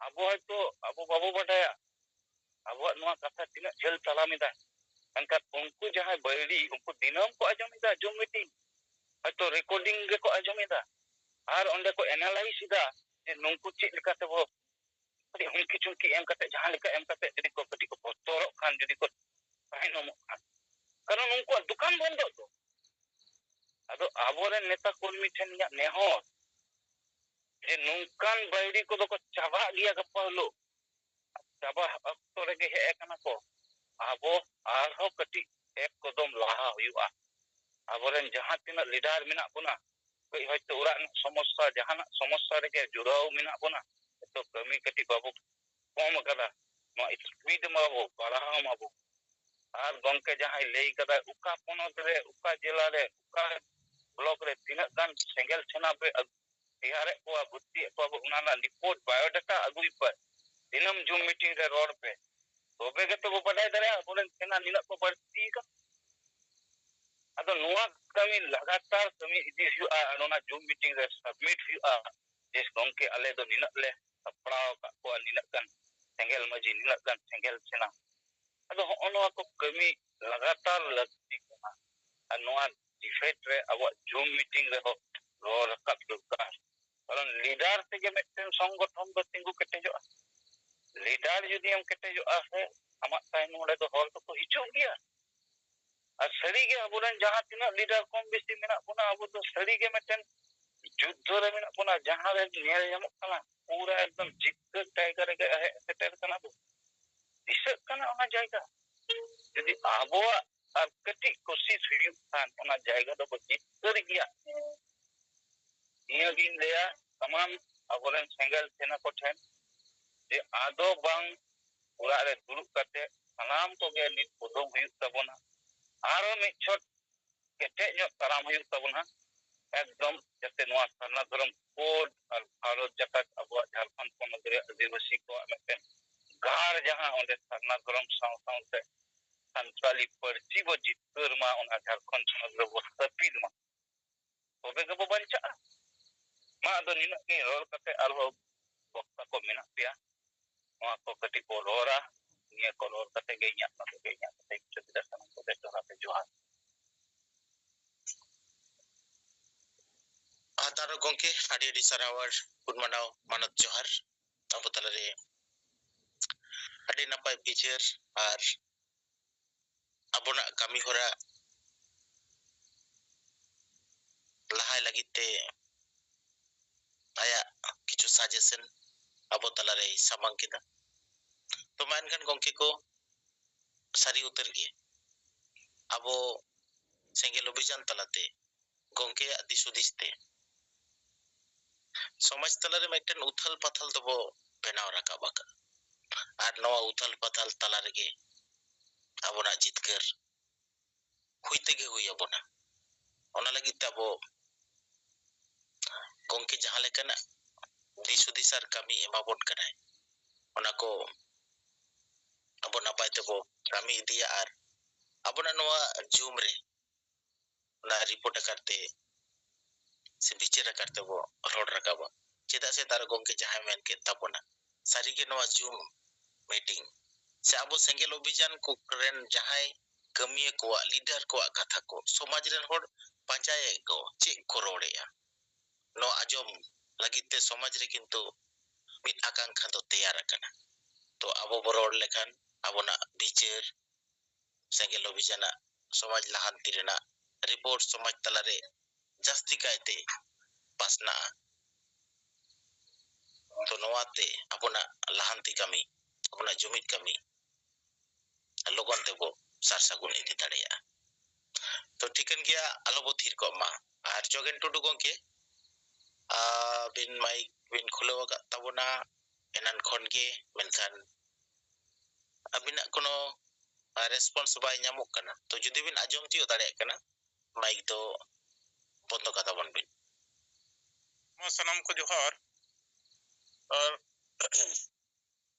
ᱟᱵᱚ ᱦᱚᱭᱛᱳ ᱟᱵᱚ ᱵᱟᱵᱚ ᱵᱟᱰᱟᱭᱟ ᱟᱵᱚᱣᱟᱜ ᱱᱚᱣᱟ ᱠᱟᱛᱷᱟ ᱛᱤᱱᱟᱹᱜ ᱡᱷᱟᱹᱞ ᱛᱟᱲᱟᱢ ᱮᱫᱟ, ᱢᱮᱱᱠᱷᱟᱱ ᱩᱱᱠᱩ ᱡᱟᱦᱟᱸᱭ ᱵᱟᱹᱭᱨᱤ, ᱩᱱᱠᱩ ᱫᱤᱱᱟᱹᱢ ᱠᱚ ᱟᱸᱡᱚᱢ ᱮᱫᱟ ᱡᱩᱢ ᱢᱤᱴᱤᱝ, ᱦᱚᱭᱛᱳ ᱨᱮᱠᱚᱨᱰᱤᱝ ᱜᱮᱠᱚ ᱟᱸᱡᱚᱢ ᱮᱫᱟ᱾ ᱟᱨ ᱚᱸᱰᱮ ᱠᱚ ᱮᱱᱟᱞᱟᱭᱤᱥ ᱮᱫᱟ ᱡᱮ ᱱᱩᱠᱩ ᱪᱮᱫ ᱞᱮᱠᱟ ᱛᱮᱵᱚ ᱠᱟᱹᱴᱤᱡ ᱦᱩᱢᱠᱤ ᱪᱩᱢᱠᱤ ᱮᱢ ᱠᱟᱛᱮ, ᱡᱟᱦᱟᱸ ᱞᱮᱠᱟ ᱮᱢ ᱠᱟᱛᱮ ᱡᱩᱫᱤ ᱠᱚ ᱠᱟᱹᱴᱤᱡ ᱠᱚ ᱵᱚᱛᱚᱨᱚᱜ ᱠᱷᱟᱱ, ᱡᱩᱫᱤ ᱠᱚ ᱛᱟᱭᱱᱚᱢᱚᱜ ᱠᱷᱟᱱ, ᱠᱟᱨᱚᱱ ᱩᱱᱠᱩᱣᱟᱜ ᱫᱚᱠᱟᱱ ᱵᱚᱱᱫᱚᱜ ᱫᱚ᱾ ᱟᱫᱚ ᱟᱵᱚᱨᱮᱱ ᱱᱮᱛᱟ ᱠᱚᱨᱢᱤ ᱴᱷᱮᱱ ᱤᱧᱟᱹᱜ ᱱᱮᱦᱚᱨ ᱡᱮ ᱱᱚᱝᱠᱟᱱ ᱵᱟᱹᱭᱨᱤ ᱠᱚᱫᱚ ᱠᱚ ᱪᱟᱵᱟᱜ ᱜᱮᱭᱟ ᱜᱟᱯᱟ᱾ ᱦᱤᱞᱳᱜ ᱪᱟᱵᱟ ᱚᱠᱛᱚ ᱨᱮᱜᱮ ᱦᱮᱡ ᱟᱠᱟᱱᱟ ᱠᱚ᱾ ᱟᱵᱚ ᱟᱨᱦᱚᱸ ᱠᱟᱹᱴᱤᱡ ᱮᱠ ᱠᱚᱫᱚᱢ ᱞᱟᱦᱟ ᱦᱩᱭᱩᱜᱼᱟ᱾ ᱟᱵᱚᱨᱮᱱ ᱡᱟᱦᱟᱸ ᱛᱤᱱᱟᱹᱜ ᱞᱤᱰᱟᱨ ᱢᱮᱱᱟᱜ ᱵᱚᱱᱟ, ᱠᱟᱹᱡ ᱦᱚᱭᱛᱳ ᱚᱲᱟᱜ ᱨᱮᱱᱟᱜ ᱥᱚᱢᱚᱥᱥᱟ, ᱡᱟᱦᱟᱱᱟᱜ ᱥᱚᱢᱚᱥᱥᱟ ᱨᱮᱜᱮ ᱡᱩᱲᱟᱣ ᱢᱮᱱᱟᱜ ᱵᱚᱱᱟ, ᱦᱚᱭᱛᱳ ᱠᱟᱹᱢᱤ ᱠᱟᱹᱴᱤᱡ ᱵᱟᱵᱚ ᱠᱚᱢ ᱟᱠᱟᱫᱟ, ᱱᱚᱣᱟ ᱥᱯᱤᱰ ᱢᱟᱵᱚ ᱵᱟᱲᱦᱟᱣ ᱢᱟᱵᱚ᱾ ᱟᱨ ᱜᱚᱝᱠᱮ ᱡᱟᱦᱟᱸᱭ ᱞᱟᱹᱭ ᱠᱟᱫᱟᱭ, ᱚᱠᱟ ᱯᱚᱱᱚᱛ ᱨᱮ, ᱚᱠᱟ ᱡᱮᱞᱟ ᱨᱮ, ᱚᱠᱟ ᱵᱞᱚᱠ ᱨᱮ ᱛᱤᱱᱟᱹᱜ ᱜᱟᱱ ᱥᱮᱸᱜᱮᱞ ᱥᱮᱱᱟ ᱯᱮ ᱟᱹᱜᱩ ᱛᱮᱭᱟᱨᱮᱫ ᱠᱚᱣᱟ, ᱵᱷᱚᱨᱛᱤᱭᱮᱫ ᱠᱚᱣᱟ ᱵᱚ, ᱚᱱᱟ ᱨᱮᱱᱟᱜ ᱨᱤᱯᱳᱨᱴ, ᱵᱟᱭᱳᱰᱟᱴᱟ ᱟᱹᱜᱩᱭ ᱯᱮ᱾ ᱫᱤᱱᱟᱹᱢ ᱡᱩᱢ ᱢᱤᱴᱤᱝ ᱨᱮ ᱨᱚᱲ ᱯᱮ, ᱛᱚᱵᱮ ᱜᱮᱛᱚ ᱵᱚ ᱵᱟᱰᱟᱭ ᱫᱟᱲᱮᱭᱟᱜᱼᱟ ᱟᱵᱚᱨᱮᱱ ᱥᱮᱱᱟ ᱱᱤᱱᱟᱹᱜ ᱠᱚ ᱵᱟᱹᱲᱛᱤ ᱟᱠᱟᱱᱟ᱾ ᱟᱫᱚ ᱱᱚᱣᱟ ᱠᱟᱹᱢᱤ ᱞᱟᱜᱟᱛᱟᱨ ᱠᱟᱹᱢᱤ ᱤᱫᱤ ᱦᱩᱭᱩᱜᱼᱟ ᱟᱨ ᱚᱱᱟ ᱡᱩᱢ ᱢᱤᱴᱤᱝ ᱨᱮ ᱥᱟᱵᱢᱤᱴ ᱦᱩᱭᱩᱜᱼᱟ ᱡᱮ ᱜᱚᱝᱠᱮ, ᱟᱞᱮ ᱫᱚ ᱱᱤᱱᱟᱹᱜ ᱞᱮ ᱥᱟᱯᱲᱟᱣ ᱟᱠᱟᱫ ᱠᱚᱣᱟ, ᱱᱤᱱᱟᱹᱜ ᱜᱟᱱ ᱥᱮᱸᱜᱮᱞ ᱢᱟᱹᱡᱷᱤ, ᱱᱤᱱᱟᱹᱜ ᱜᱟᱱ ᱥᱮᱸᱜᱮᱞ ᱥᱮᱱᱟ᱾ ᱟᱫᱚ ᱦᱚᱸᱜᱼᱚ ᱱᱚᱣᱟ ᱠᱚ ᱠᱟᱹᱢᱤ ᱞᱟᱜᱟᱛᱟᱨ ᱞᱟᱹᱠᱛᱤ ᱠᱟᱱᱟ᱾ ᱟᱨ ᱱᱚᱣᱟ ᱰᱤᱵᱮᱴ ᱨᱮ ᱟᱵᱚᱣᱟᱜ ᱡᱩᱢ ᱢᱤᱴᱤᱝ ᱨᱮᱦᱚᱸ ᱨᱚᱲ ᱨᱟᱠᱟᱵ ᱫᱚᱨᱠᱟᱨ᱾ ᱠᱟᱨᱚᱱ ᱞᱤᱰᱟᱨ ᱛᱮᱜᱮ ᱢᱤᱫᱴᱮᱱ ᱥᱚᱝᱜᱚᱴᱷᱚᱱ ᱫᱚ ᱛᱤᱸᱜᱩ ᱠᱮᱴᱮᱡᱚᱜᱼᱟ᱾ ᱞᱤᱰᱟᱨ ᱡᱩᱫᱤ ᱮᱢ ᱠᱮᱴᱮᱡᱚᱜᱼᱟ ᱥᱮ, ᱟᱢᱟᱜ ᱛᱟᱭᱱᱚᱢ ᱨᱮᱫᱚ ᱦᱚᱲ ᱫᱚᱠᱚ ᱦᱤᱡᱩᱜ ᱜᱮᱭᱟ᱾ ᱟᱨ ᱥᱟᱹᱨᱤᱜᱮ ᱟᱵᱚᱨᱮᱱ ᱡᱟᱦᱟᱸ ᱛᱤᱱᱟᱹᱜ ᱞᱤᱰᱟᱨ ᱠᱚᱢ ᱵᱮᱥᱤ ᱢᱮᱱᱟᱜ ᱵᱚᱱᱟ, ᱟᱵᱚ ᱫᱚ ᱥᱟᱹᱨᱤᱜᱮ ᱢᱤᱫᱴᱮᱱ ᱡᱩᱫᱽᱫᱷᱚ ᱨᱮ ᱢᱮᱱᱟᱜ ᱵᱚᱱᱟ, ᱡᱟᱦᱟᱸ ᱨᱮ ᱧᱮᱞ ᱧᱟᱢᱚᱜ ᱠᱟᱱᱟ ᱯᱩᱨᱟᱹ ᱮᱠᱫᱚᱢ ᱡᱤᱛᱠᱟᱹᱨ ᱡᱟᱭᱜᱟ ᱨᱮᱜᱮ ᱦᱮᱡ ᱥᱮᱴᱮᱨ ᱠᱟᱱᱟ ᱵᱚ᱾ ᱫᱤᱥᱟᱹᱜ ᱠᱟᱱᱟ ᱚᱱᱟ ᱡᱟᱭᱜᱟ᱾ ᱡᱩᱫᱤ ᱟᱵᱚᱣᱟᱜ ᱟᱨ ᱠᱟᱹᱴᱤᱡ ᱠᱳᱥᱤᱥ ᱦᱩᱭᱩᱜ ᱠᱷᱟᱱ, ᱚᱱᱟ ᱡᱟᱭᱜᱟ ᱫᱚᱵᱚ ᱡᱤᱛᱠᱟᱹᱨ ᱜᱮᱭᱟ᱾ ᱱᱤᱭᱟᱹᱜᱤᱧ ᱞᱟᱹᱭᱟ ᱥᱟᱱᱟᱢ ᱟᱵᱚᱨᱮᱱ ᱥᱮᱸᱜᱮᱞ ᱥᱮᱱᱟ ᱠᱚᱴᱷᱮᱱ ᱡᱮ ᱟᱫᱚ ᱵᱟᱝ ᱚᱲᱟᱜ ᱨᱮ ᱫᱩᱲᱩᱵ ᱠᱟᱛᱮ ᱥᱟᱱᱟᱢ ᱠᱚᱜᱮ ᱢᱤᱫ ᱩᱫᱩᱜ ᱦᱩᱭᱩᱜ ᱛᱟᱵᱚᱱᱟ᱾ ᱟᱨᱚ ᱢᱤᱫ ᱪᱷᱚᱴ ᱠᱮᱴᱮᱡ ᱧᱚᱜ ᱛᱟᱲᱟᱢ ᱦᱩᱭᱩᱜ ᱛᱟᱵᱚᱱᱟ᱾ ᱮᱠᱫᱚᱢ ᱡᱟᱛᱮ ᱱᱚᱣᱟ ᱥᱟᱨᱱᱟ ᱫᱷᱚᱨᱚᱢ ᱠᱳᱰ ᱟᱨ ᱵᱷᱟᱨᱚᱛ ᱡᱟᱠᱟᱛ ᱟᱵᱚᱣᱟᱜ ᱡᱷᱟᱲᱠᱷᱚᱸᱰ ᱯᱚᱱᱚᱛ ᱨᱮ ᱟᱹᱫᱤᱵᱟᱹᱥᱤ ᱠᱚᱣᱟᱜ ᱢᱤᱫᱴᱮᱱ ᱜᱟᱲ, ᱡᱟᱦᱟᱸ ᱚᱸᱰᱮ ᱥᱟᱨᱱᱟ ᱫᱷᱚᱨᱚᱢ ᱥᱟᱶ ᱥᱟᱶᱛᱮ ᱥᱟᱱᱛᱟᱞᱤ ᱯᱟᱹᱨᱥᱤ ᱵᱚ ᱡᱤᱛᱠᱟᱹᱨ ᱢᱟ, ᱚᱱᱟ ᱡᱷᱟᱲᱠᱷᱚᱸᱰ ᱯᱚᱱᱚᱛ ᱨᱮᱵᱚ ᱦᱟᱹᱯᱤᱫ ᱢᱟ, ᱛᱚᱵᱮ ᱜᱮᱵᱚ ᱵᱟᱧᱪᱟᱜᱼᱟ᱾ ᱢᱟ ᱟᱫᱚ ᱱᱤᱱᱟᱹᱜ ᱜᱮ ᱨᱚᱲ ᱠᱟᱛᱮ, ᱟᱨᱦᱚᱸ ᱵᱚᱠᱛᱟ ᱠᱚ ᱢᱮᱱᱟᱜ ᱯᱮᱭᱟ, ᱱᱚᱣᱟ ᱠᱚ ᱠᱟᱹᱴᱤᱡ ᱠᱚ ᱨᱚᱲᱟ᱾ ᱱᱤᱭᱟᱹ ᱠᱚ ᱨᱚᱲ ᱠᱟᱛᱮ ᱜᱮ ᱤᱧᱟᱹᱜ ᱱᱚᱰᱮ ᱜᱮ ᱤᱧᱟᱹᱜ ᱠᱟᱛᱷᱟᱧ ᱢᱩᱪᱟᱹᱫ ᱮᱫᱟ᱾ ᱥᱟᱱᱟᱢ ᱠᱚᱜᱮ ᱡᱚᱦᱟᱨ ᱜᱮ ᱡᱚᱦᱟᱨ᱾ ᱟᱨ ᱛᱟᱨᱚ ᱜᱚᱢᱠᱮ, ᱟᱹᱰᱤ ᱟᱹᱰᱤ ᱥᱟᱨᱦᱟᱣ ᱟᱨ ᱜᱩᱱ ᱢᱟᱱᱟᱣ ᱢᱟᱱᱚᱛ ᱡᱚᱦᱟᱨ᱾ ᱟᱵᱚ ᱛᱟᱞᱟᱨᱮ ᱟᱹᱰᱤ ᱱᱟᱯᱟᱭ ᱵᱤᱪᱟᱹᱨ ᱟᱨ ᱟᱵᱚᱱᱟᱜ ᱠᱟᱹᱢᱤ ᱦᱚᱨᱟ ᱞᱟᱦᱟᱭ ᱞᱟᱹᱜᱤᱫ ᱛᱮ ᱟᱭᱟᱜ ᱠᱤᱪᱷᱩ ᱥᱟᱡᱮᱥᱚᱱ ᱟᱵᱚ ᱛᱟᱞᱟᱨᱮᱭ ᱥᱟᱢᱟᱝ ᱠᱮᱫᱟ᱾ ᱛᱚ ᱢᱟ ᱮᱱᱠᱷᱟᱱ ᱜᱚᱢᱠᱮ ᱠᱚ, ᱥᱟᱹᱨᱤ ᱩᱛᱟᱹᱨ ᱜᱮ ᱟᱵᱚ ᱥᱮᱸᱜᱮᱞ ᱚᱵᱷᱤᱡᱟᱱ ᱛᱟᱞᱟᱛᱮ ᱜᱚᱢᱠᱮᱭᱟᱜ ᱫᱤᱥ ᱦᱩᱫᱤᱥ ᱛᱮ ᱥᱚᱢᱟᱡᱽ ᱛᱟᱞᱟᱨᱮ ᱢᱤᱫᱴᱮᱱ ᱩᱛᱷᱟᱹᱞ ᱯᱟᱛᱷᱟᱞ ᱫᱚᱵᱚ ᱵᱮᱱᱟᱣ ᱨᱟᱠᱟᱵ ᱟᱠᱟᱫ᱾ ᱟᱨ ᱱᱚᱣᱟ ᱩᱛᱷᱟᱹᱞ ᱯᱟᱛᱷᱟᱞ ᱛᱟᱞᱟ ᱨᱮᱜᱮ ᱟᱵᱚᱱᱟᱜ ᱡᱤᱛᱠᱟᱹᱨ ᱦᱩᱭ ᱛᱮᱜᱮ ᱦᱩᱭ ᱟᱵᱚᱱᱟ᱾ ᱚᱱᱟ ᱞᱟᱹᱜᱤᱫ ᱛᱮ ᱟᱵᱚ ᱜᱚᱢᱠᱮ ᱡᱟᱦᱟᱸ ᱞᱮᱠᱟᱱᱟᱜ ᱫᱤᱥ ᱦᱩᱫᱤᱥ ᱟᱨ ᱠᱟᱹᱢᱤ ᱮᱢᱟᱵᱚᱱ ᱠᱟᱱᱟᱭ, ᱚᱱᱟ ᱠᱚ ᱟᱵᱚ ᱱᱟᱯᱟᱭ ᱛᱮᱵᱚ ᱠᱟᱹᱢᱤ ᱤᱫᱤᱭᱟ᱾ ᱟᱨ ᱟᱵᱚᱱᱟᱜ ᱱᱚᱣᱟ ᱡᱩᱢ ᱨᱮ ᱚᱱᱟ ᱨᱤᱯᱳᱨᱴ ᱟᱠᱟᱨ ᱛᱮ ᱥᱮ ᱵᱤᱪᱟᱹᱨ ᱟᱠᱟᱨ ᱛᱮᱵᱚ ᱨᱚᱲ ᱨᱟᱠᱟᱵᱟ᱾ ᱪᱮᱫᱟᱜ ᱥᱮ ᱛᱟᱨ ᱜᱚᱢᱠᱮ ᱡᱟᱦᱟᱸᱭ ᱢᱮᱱ ᱠᱮᱫ ᱛᱟᱵᱚᱱᱟ, ᱥᱟᱹᱨᱤᱜᱮ ᱱᱚᱣᱟ ᱡᱩᱢ ᱢᱤᱴᱤᱝ ᱥᱮ ᱟᱵᱚ ᱥᱮᱸᱜᱮᱞ ᱚᱵᱷᱤᱡᱟᱱ ᱠᱚ ᱨᱮᱱ ᱡᱟᱦᱟᱸᱭ ᱠᱟᱹᱢᱤᱭᱟᱹ ᱠᱚᱣᱟᱜ, ᱞᱤᱰᱟᱨ ᱠᱚᱣᱟᱜ ᱠᱟᱛᱷᱟ ᱠᱚ ᱥᱚᱢᱟᱡᱽ ᱨᱮᱱ ᱦᱚᱲ ᱯᱟᱸᱡᱟᱭᱮᱫ ᱠᱚ, ᱪᱮᱫ ᱠᱚ ᱨᱚᱲᱮᱫᱼᱟ, ᱱᱚᱣᱟ ᱟᱸᱡᱚᱢ ᱞᱟᱹᱜᱤᱫ ᱛᱮ ᱥᱚᱢᱟᱡᱽ ᱨᱮ ᱠᱤᱱᱛᱩ ᱢᱤᱫ ᱟᱠᱟᱝᱠᱷᱟ ᱫᱚ ᱛᱮᱭᱟᱨ ᱟᱠᱟᱱᱟ᱾ ᱛᱚ ᱟᱵᱚ ᱵᱚ ᱨᱚᱲ ᱞᱮᱠᱷᱟᱱ ᱟᱵᱚᱱᱟᱜ ᱵᱤᱪᱟᱹᱨ, ᱥᱮᱸᱜᱮᱞ ᱚᱵᱷᱤᱡᱟᱱᱟᱜ ᱥᱚᱢᱟᱡᱽ ᱞᱟᱦᱟᱱᱛᱤ ᱨᱮᱱᱟᱜ ᱨᱤᱯᱳᱨᱴ ᱥᱚᱢᱟᱡᱽ ᱛᱟᱞᱟᱨᱮ ᱡᱟᱹᱥᱛᱤ ᱠᱟᱭᱛᱮ ᱯᱟᱥᱱᱟᱜᱼᱟ᱾ ᱛᱚ ᱱᱚᱣᱟᱛᱮ ᱟᱵᱚᱱᱟᱜ ᱞᱟᱦᱟᱱᱛᱤ ᱠᱟᱹᱢᱤ, ᱟᱵᱚᱱᱟᱜ ᱡᱩᱢᱤᱫ ᱠᱟᱹᱢᱤ ᱞᱚᱜᱚᱱ ᱛᱮᱵᱚ ᱥᱟᱨ ᱥᱟᱹᱜᱩᱱ ᱤᱫᱤ ᱫᱟᱲᱮᱭᱟᱜᱼᱟ᱾ ᱛᱚ ᱴᱷᱤᱠᱟᱹᱱ ᱜᱮᱭᱟ, ᱟᱞᱚᱵᱚ ᱛᱷᱤᱨ ᱠᱚᱜ ᱢᱟ᱾ ᱟᱨ ᱡᱚᱜᱮᱱ ᱴᱩᱰᱩ ᱜᱚᱢᱠᱮ, ᱟᱹᱵᱤᱱ ᱢᱟᱭᱤᱠ ᱵᱤᱱ ᱠᱷᱩᱞᱟᱹᱣ ᱟᱠᱟᱫ ᱛᱟᱵᱚᱱᱟ ᱮᱱᱟᱱ ᱠᱷᱚᱱ ᱜᱮ, ᱢᱮᱱᱠᱷᱟᱱ ᱟᱹᱵᱤᱱᱟᱜ ᱠᱳᱱᱳ ᱨᱮᱥᱯᱚᱱᱥ ᱵᱟᱭ ᱧᱟᱢᱚᱜ ᱠᱟᱱᱟ᱾ ᱛᱚ ᱡᱩᱫᱤ ᱵᱤᱱ ᱟᱸᱡᱚᱢ ᱛᱤᱭᱳᱜ ᱫᱟᱲᱮᱭᱟᱜ ᱠᱟᱱᱟ, ᱢᱟᱭᱤᱠ ᱫᱚ ᱵᱚᱱᱫᱚ ᱠᱟᱛᱟ ᱵᱚᱱ ᱵᱤᱱ᱾ ᱢᱟ ᱥᱟᱱᱟᱢ ᱠᱚ ᱡᱚᱦᱟᱨ᱾ ᱟᱨ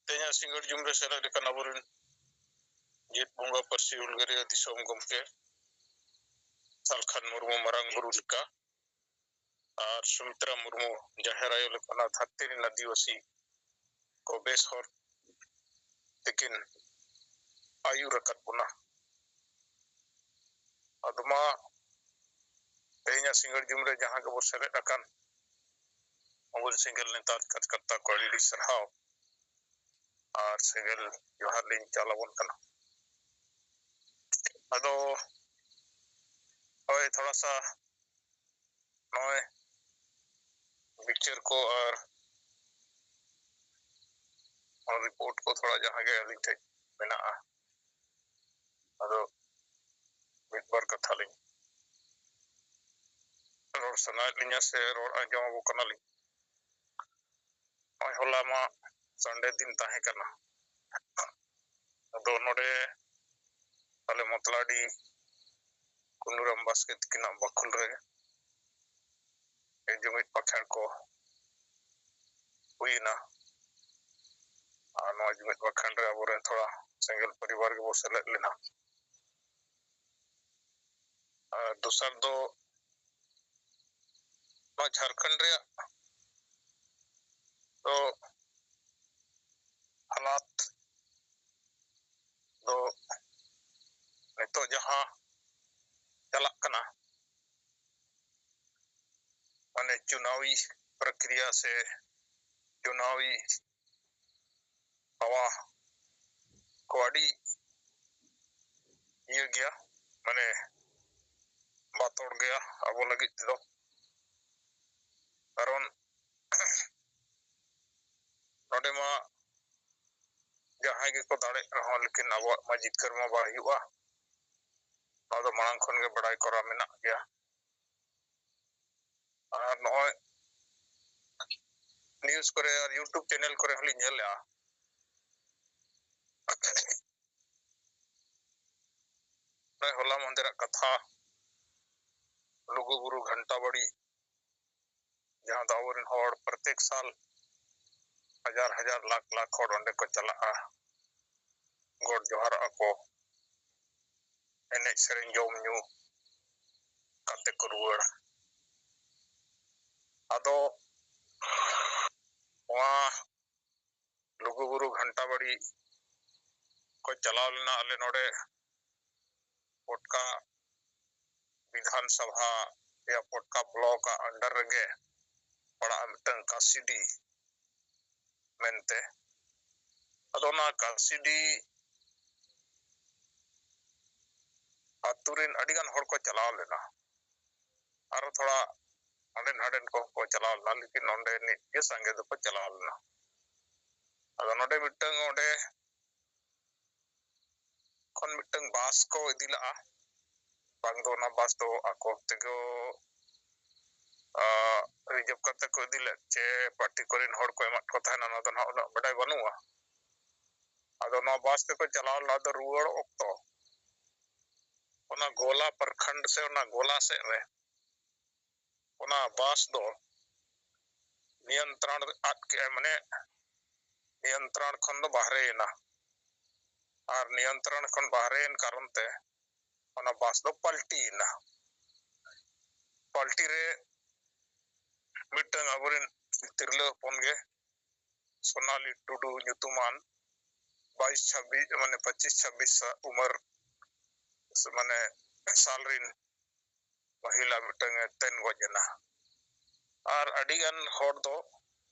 ᱛᱮᱦᱮᱧᱟᱜ ᱥᱤᱸᱜᱟᱹᱲ ᱡᱩᱢ ᱨᱮ ᱥᱮᱞᱮᱫ ᱟᱠᱟᱱ ᱟᱵᱚᱨᱮᱱ ᱡᱤᱛ ᱵᱚᱸᱜᱟ ᱯᱟᱹᱨᱥᱤ ᱦᱩᱞᱜᱟᱹᱨᱤᱭᱟᱹ ᱫᱤᱥᱚᱢ ᱜᱚᱢᱠᱮ ᱥᱟᱞᱠᱷᱟᱱ ᱢᱩᱨᱢᱩ ᱢᱟᱨᱟᱝ ᱵᱩᱨᱩ ᱞᱮᱠᱟ, ᱟᱨ ᱥᱩᱢᱤᱛᱨᱟ ᱢᱩᱨᱢᱩ ᱡᱟᱦᱮᱨ ᱟᱭᱳ ᱞᱮᱠᱟᱱᱟᱜ ᱫᱷᱟᱹᱨᱛᱤ ᱨᱮᱱ ᱟᱹᱫᱤᱵᱟᱹᱥᱤ ᱠᱚ ᱵᱮᱥ ᱦᱚᱨ ᱛᱮᱠᱤᱱ ᱟᱹᱭᱩᱨ ᱟᱠᱟᱫ ᱵᱚᱱᱟ᱾ ᱟᱫᱚ ᱢᱟ ᱛᱮᱦᱮᱧᱟᱜ ᱥᱤᱸᱜᱟᱹᱲ ᱡᱩᱢ ᱨᱮ ᱡᱟᱦᱟᱸ ᱜᱮᱵᱚ ᱥᱮᱞᱮᱫ ᱟᱠᱟᱱ, ᱟᱵᱚᱨᱮᱱ ᱥᱮᱸᱜᱮᱞ ᱱᱮᱛᱟ ᱠᱟᱨᱡᱚᱠᱚᱨᱛᱟ ᱠᱚ ᱟᱹᱰᱤ ᱟᱹᱰᱤ ᱥᱟᱨᱦᱟᱣ ᱟᱨ ᱥᱮᱸᱜᱮᱞ ᱡᱚᱦᱟᱨ ᱞᱤᱧ ᱪᱟᱞ ᱟᱵᱚᱱ ᱠᱟᱱᱟ᱾ ᱟᱫᱚ ᱦᱳᱭ, ᱛᱷᱚᱲᱟ ᱥᱟ ᱱᱚᱜᱼᱚᱭ ᱵᱤᱪᱟᱹᱨ ᱠᱚ ᱟᱨ ᱚᱱᱟ ᱨᱤᱯᱳᱨᱴ ᱠᱚ ᱛᱷᱚᱲᱟ ᱡᱟᱦᱟᱸ ᱜᱮ ᱟᱹᱞᱤᱧ ᱴᱷᱮᱱ ᱢᱮᱱᱟᱜᱼᱟ, ᱟᱫᱚ ᱢᱤᱫ ᱵᱟᱨ ᱠᱟᱛᱷᱟ ᱞᱤᱧ ᱨᱚᱲ ᱥᱟᱱᱟᱭᱮᱫ ᱞᱤᱧᱟ ᱥᱮ ᱨᱚᱲ ᱟᱸᱡᱚᱢ ᱟᱵᱚ ᱠᱟᱱᱟᱞᱤᱧ᱾ ᱱᱚᱜᱼᱚᱭ ᱦᱚᱞᱟ ᱢᱟ ᱥᱟᱱᱰᱮ ᱫᱤᱱ ᱛᱟᱦᱮᱸ ᱠᱟᱱᱟ, ᱟᱫᱚ ᱱᱚᱰᱮ ᱟᱞᱮ ᱢᱚᱛᱞᱟᱰᱤ ᱠᱩᱱᱩᱨᱟᱢ ᱵᱟᱥᱠᱮ ᱛᱤᱠᱤᱱᱟᱜ ᱵᱟᱠᱷᱩᱞ ᱨᱮ ᱡᱩᱢᱤᱫ ᱵᱟᱠᱷᱮᱬ ᱠᱚ ᱦᱩᱭᱮᱱᱟ᱾ ᱟᱨ ᱱᱚᱣᱟ ᱡᱩᱢᱤᱫ ᱵᱟᱠᱷᱮᱬ ᱨᱮ ᱟᱵᱚᱨᱮᱱ ᱛᱷᱚᱲᱟ ᱥᱮᱸᱜᱮᱞ ᱯᱚᱨᱤᱵᱟᱨ ᱜᱮᱵᱚ ᱥᱮᱞᱮᱫ ᱞᱮᱱᱟ᱾ ᱟᱨ ᱫᱚᱥᱟᱨ ᱫᱚ ᱱᱚᱣᱟ ᱡᱷᱟᱲᱠᱷᱚᱸᱰ ᱨᱮᱭᱟᱜ ᱫᱚ ᱦᱟᱞᱟᱛ ᱫᱚ ᱱᱤᱛᱚᱜ ᱡᱟᱦᱟᱸ ᱪᱟᱞᱟᱜ ᱠᱟᱱᱟ, ᱢᱟᱱᱮ ᱪᱩᱱᱟᱣᱤ ᱯᱨᱚᱠᱨᱤᱭᱟ ᱥᱮ ᱪᱩᱱᱟᱣᱤ ᱦᱟᱣᱟ ᱠᱚ ᱟᱹᱰᱤ ᱤᱭᱟᱹ ᱜᱮᱭᱟ, ᱢᱟᱱᱮ ᱵᱟᱛᱚᱲ ᱜᱮᱭᱟ ᱟᱵᱚ ᱞᱟᱹᱜᱤᱫ ᱛᱮᱫᱚ᱾ ᱠᱟᱨᱚᱱ ᱱᱚᱰᱮ ᱢᱟ ᱡᱟᱦᱟᱸᱭ ᱜᱮᱠᱚ ᱫᱟᱲᱮᱜ ᱨᱮᱦᱚᱸ, ᱞᱮᱠᱤᱱ ᱟᱵᱚᱣᱟᱜ ᱢᱟ ᱡᱤᱛᱠᱟᱹᱨ ᱢᱟ ᱵᱟᱭ ᱦᱩᱭᱩᱜᱼᱟ᱾ ᱱᱚᱣᱟ ᱫᱚ ᱢᱟᱲᱟᱝ ᱠᱷᱚᱱ ᱜᱮ ᱵᱟᱲᱟᱭ ᱠᱚᱨᱟᱣ ᱢᱮᱱᱟᱜ ᱜᱮᱭᱟ᱾ ᱟᱨ ᱱᱚᱜᱼᱚᱭ ᱱᱤᱭᱩᱡᱽ ᱠᱚᱨᱮ ᱟᱨ YouTube ᱪᱮᱱᱮᱞ ᱠᱚᱨᱮ ᱦᱚᱸᱞᱤᱧ ᱧᱮᱞᱮᱜᱼᱟ, ᱱᱚᱜᱼᱚᱭ ᱦᱚᱞᱟ ᱢᱟᱦᱫᱮᱨᱟᱜ ᱠᱟᱛᱷᱟ, ᱞᱩᱜᱩᱵᱩᱨᱩ ᱜᱷᱟᱱᱴᱟ ᱵᱟᱲᱤ, ᱡᱟᱦᱟᱸ ᱫᱚ ᱟᱵᱚᱨᱮᱱ ᱦᱚᱲ ᱯᱨᱚᱛᱮᱠ ᱥᱟᱞ ᱦᱟᱡᱟᱨ ᱦᱟᱡᱟᱨ, ᱞᱟᱠᱷ ᱞᱟᱠᱷ ᱦᱚᱲ ᱚᱸᱰᱮ ᱠᱚ ᱪᱟᱞᱟᱜᱼᱟ, ᱜᱚᱰ ᱡᱚᱦᱟᱨᱚᱜᱼᱟ ᱠᱚ, ᱮᱱᱮᱡ ᱥᱮᱨᱮᱧ ᱡᱚᱢ ᱧᱩ ᱠᱟᱛᱮ ᱠᱚ ᱨᱩᱣᱟᱹᱲᱟ᱾ ᱟᱫᱚ ᱱᱚᱣᱟ ᱞᱩᱜᱩᱵᱩᱨᱩ ᱜᱷᱟᱱᱴᱟ ᱵᱟᱲᱤ ᱠᱚ ᱪᱟᱞᱟᱣ ᱞᱮᱱᱟ ᱟᱞᱮ ᱱᱚᱰᱮ ᱯᱚᱴᱠᱟ ᱵᱤᱫᱷᱟᱱ ᱥᱚᱵᱷᱟ ᱭᱟ ᱯᱚᱴᱠᱟ ᱵᱞᱚᱠ ᱟᱜ under ᱨᱮᱜᱮ ᱯᱟᱲᱟᱜᱼᱟ ᱢᱤᱫᱴᱟᱝ ᱠᱟᱥᱤᱰᱤ ᱢᱮᱱᱛᱮ᱾ ᱟᱫᱚ ᱚᱱᱟ ᱠᱟᱥᱤᱰᱤ ᱟᱛᱳ ᱨᱮᱱ ᱟᱹᱰᱤ ᱜᱟᱱ ᱦᱚᱲ ᱠᱚ ᱪᱟᱞᱟᱣ ᱞᱮᱱᱟ, ᱟᱨᱚ ᱛᱷᱚᱲᱟ ᱦᱟᱸᱰᱮ ᱱᱟᱰᱮᱱ ᱠᱚᱦᱚᱸ ᱠᱚ ᱪᱟᱞᱟᱣ ᱞᱮᱱᱟ, ᱞᱮᱠᱤᱱ ᱚᱸᱰᱮ ᱱᱤᱡ ᱜᱮ ᱥᱟᱸᱜᱮ ᱫᱚᱠᱚ ᱪᱟᱞᱟᱣ ᱞᱮᱱᱟ᱾ ᱟᱫᱚ ᱱᱚᱰᱮ ᱢᱤᱫᱴᱟᱝ, ᱚᱸᱰᱮ ᱠᱷᱚᱱ ᱢᱤᱫᱴᱟᱝ ᱵᱟᱥ ᱠᱚ ᱤᱫᱤ ᱞᱟᱜᱼᱟ᱾ ᱵᱟᱝ ᱫᱚ ᱚᱱᱟ ᱵᱟᱥ ᱫᱚ ᱟᱠᱚ ᱛᱮᱜᱮ, ᱟ, ᱨᱤᱡᱟᱹᱵᱷ ᱠᱟᱛᱮ ᱠᱚ ᱤᱫᱤ ᱞᱮᱫ ᱪᱮ ᱯᱟᱨᱴᱤ ᱠᱚᱨᱮᱱ ᱦᱚᱲ ᱠᱚ ᱮᱢᱟᱫ ᱠᱚ ᱛᱟᱦᱮᱱᱟ, ᱚᱱᱟ ᱫᱚ ᱱᱟᱦᱟᱜ ᱩᱱᱟᱹᱜ ᱵᱟᱰᱟᱭ ᱵᱟᱹᱱᱩᱜᱼᱟ᱾ ᱟᱫᱚ ᱱᱚᱣᱟ ᱵᱟᱥ ᱛᱮᱠᱚ ᱪᱟᱞᱟᱣ ᱞᱮᱱᱟ᱾ ᱟᱫᱚ ᱨᱩᱣᱟᱹᱲ ᱚᱠᱛᱚ ᱚᱱᱟ ᱜᱳᱞᱟ ᱯᱨᱚᱠᱷᱚᱸᱰ ᱥᱮ ᱚᱱᱟ ᱜᱳᱞᱟ ᱥᱮᱫ ᱨᱮ ᱚᱱᱟ ᱵᱟᱥ ᱫᱚ ᱱᱤᱭᱚᱱᱛᱨᱚᱬ ᱟᱫ ᱠᱮᱜᱼᱟᱭ, ᱢᱟᱱᱮ ᱱᱤᱭᱚᱱᱛᱨᱚᱬ ᱠᱷᱚᱱ ᱫᱚ ᱵᱟᱦᱨᱮᱭᱮᱱᱟ᱾ ᱟᱨ ᱱᱤᱭᱚᱱᱛᱨᱚᱬ ᱠᱷᱚᱱ ᱵᱟᱦᱨᱮᱭᱮᱱ ᱠᱟᱨᱚᱱ ᱛᱮ ᱚᱱᱟ ᱵᱟᱥ ᱫᱚ ᱯᱟᱞᱴᱤᱭᱮᱱᱟ᱾ ᱯᱟᱞᱴᱤ ᱨᱮ ᱢᱤᱫᱴᱟᱝ ᱟᱵᱚᱨᱮᱱ ᱛᱤᱨᱞᱟᱹ ᱦᱚᱯᱚᱱ ᱜᱮ, ᱥᱳᱱᱟᱞᱤ ᱴᱩᱰᱩ ᱧᱩᱛᱩᱢᱟᱱ, ᱵᱟᱭᱤᱥ ᱪᱷᱟᱵᱵᱤᱥ, ᱢᱟᱱᱮ ᱯᱚᱸᱪᱤᱥ ᱪᱷᱟᱵᱵᱤᱥ ᱥᱟ-, ᱩᱢᱮᱨ, ᱥᱮ ᱢᱟᱱᱮ ᱥᱟᱞ ᱨᱤᱱ ᱢᱚᱦᱤᱞᱟ ᱢᱤᱫᱴᱟᱝ ᱮ ᱛᱮᱱ ᱜᱚᱡ ᱮᱱᱟ᱾ ᱟᱨ ᱟᱹᱰᱤ ᱜᱟᱱ ᱦᱚᱲ ᱫᱚ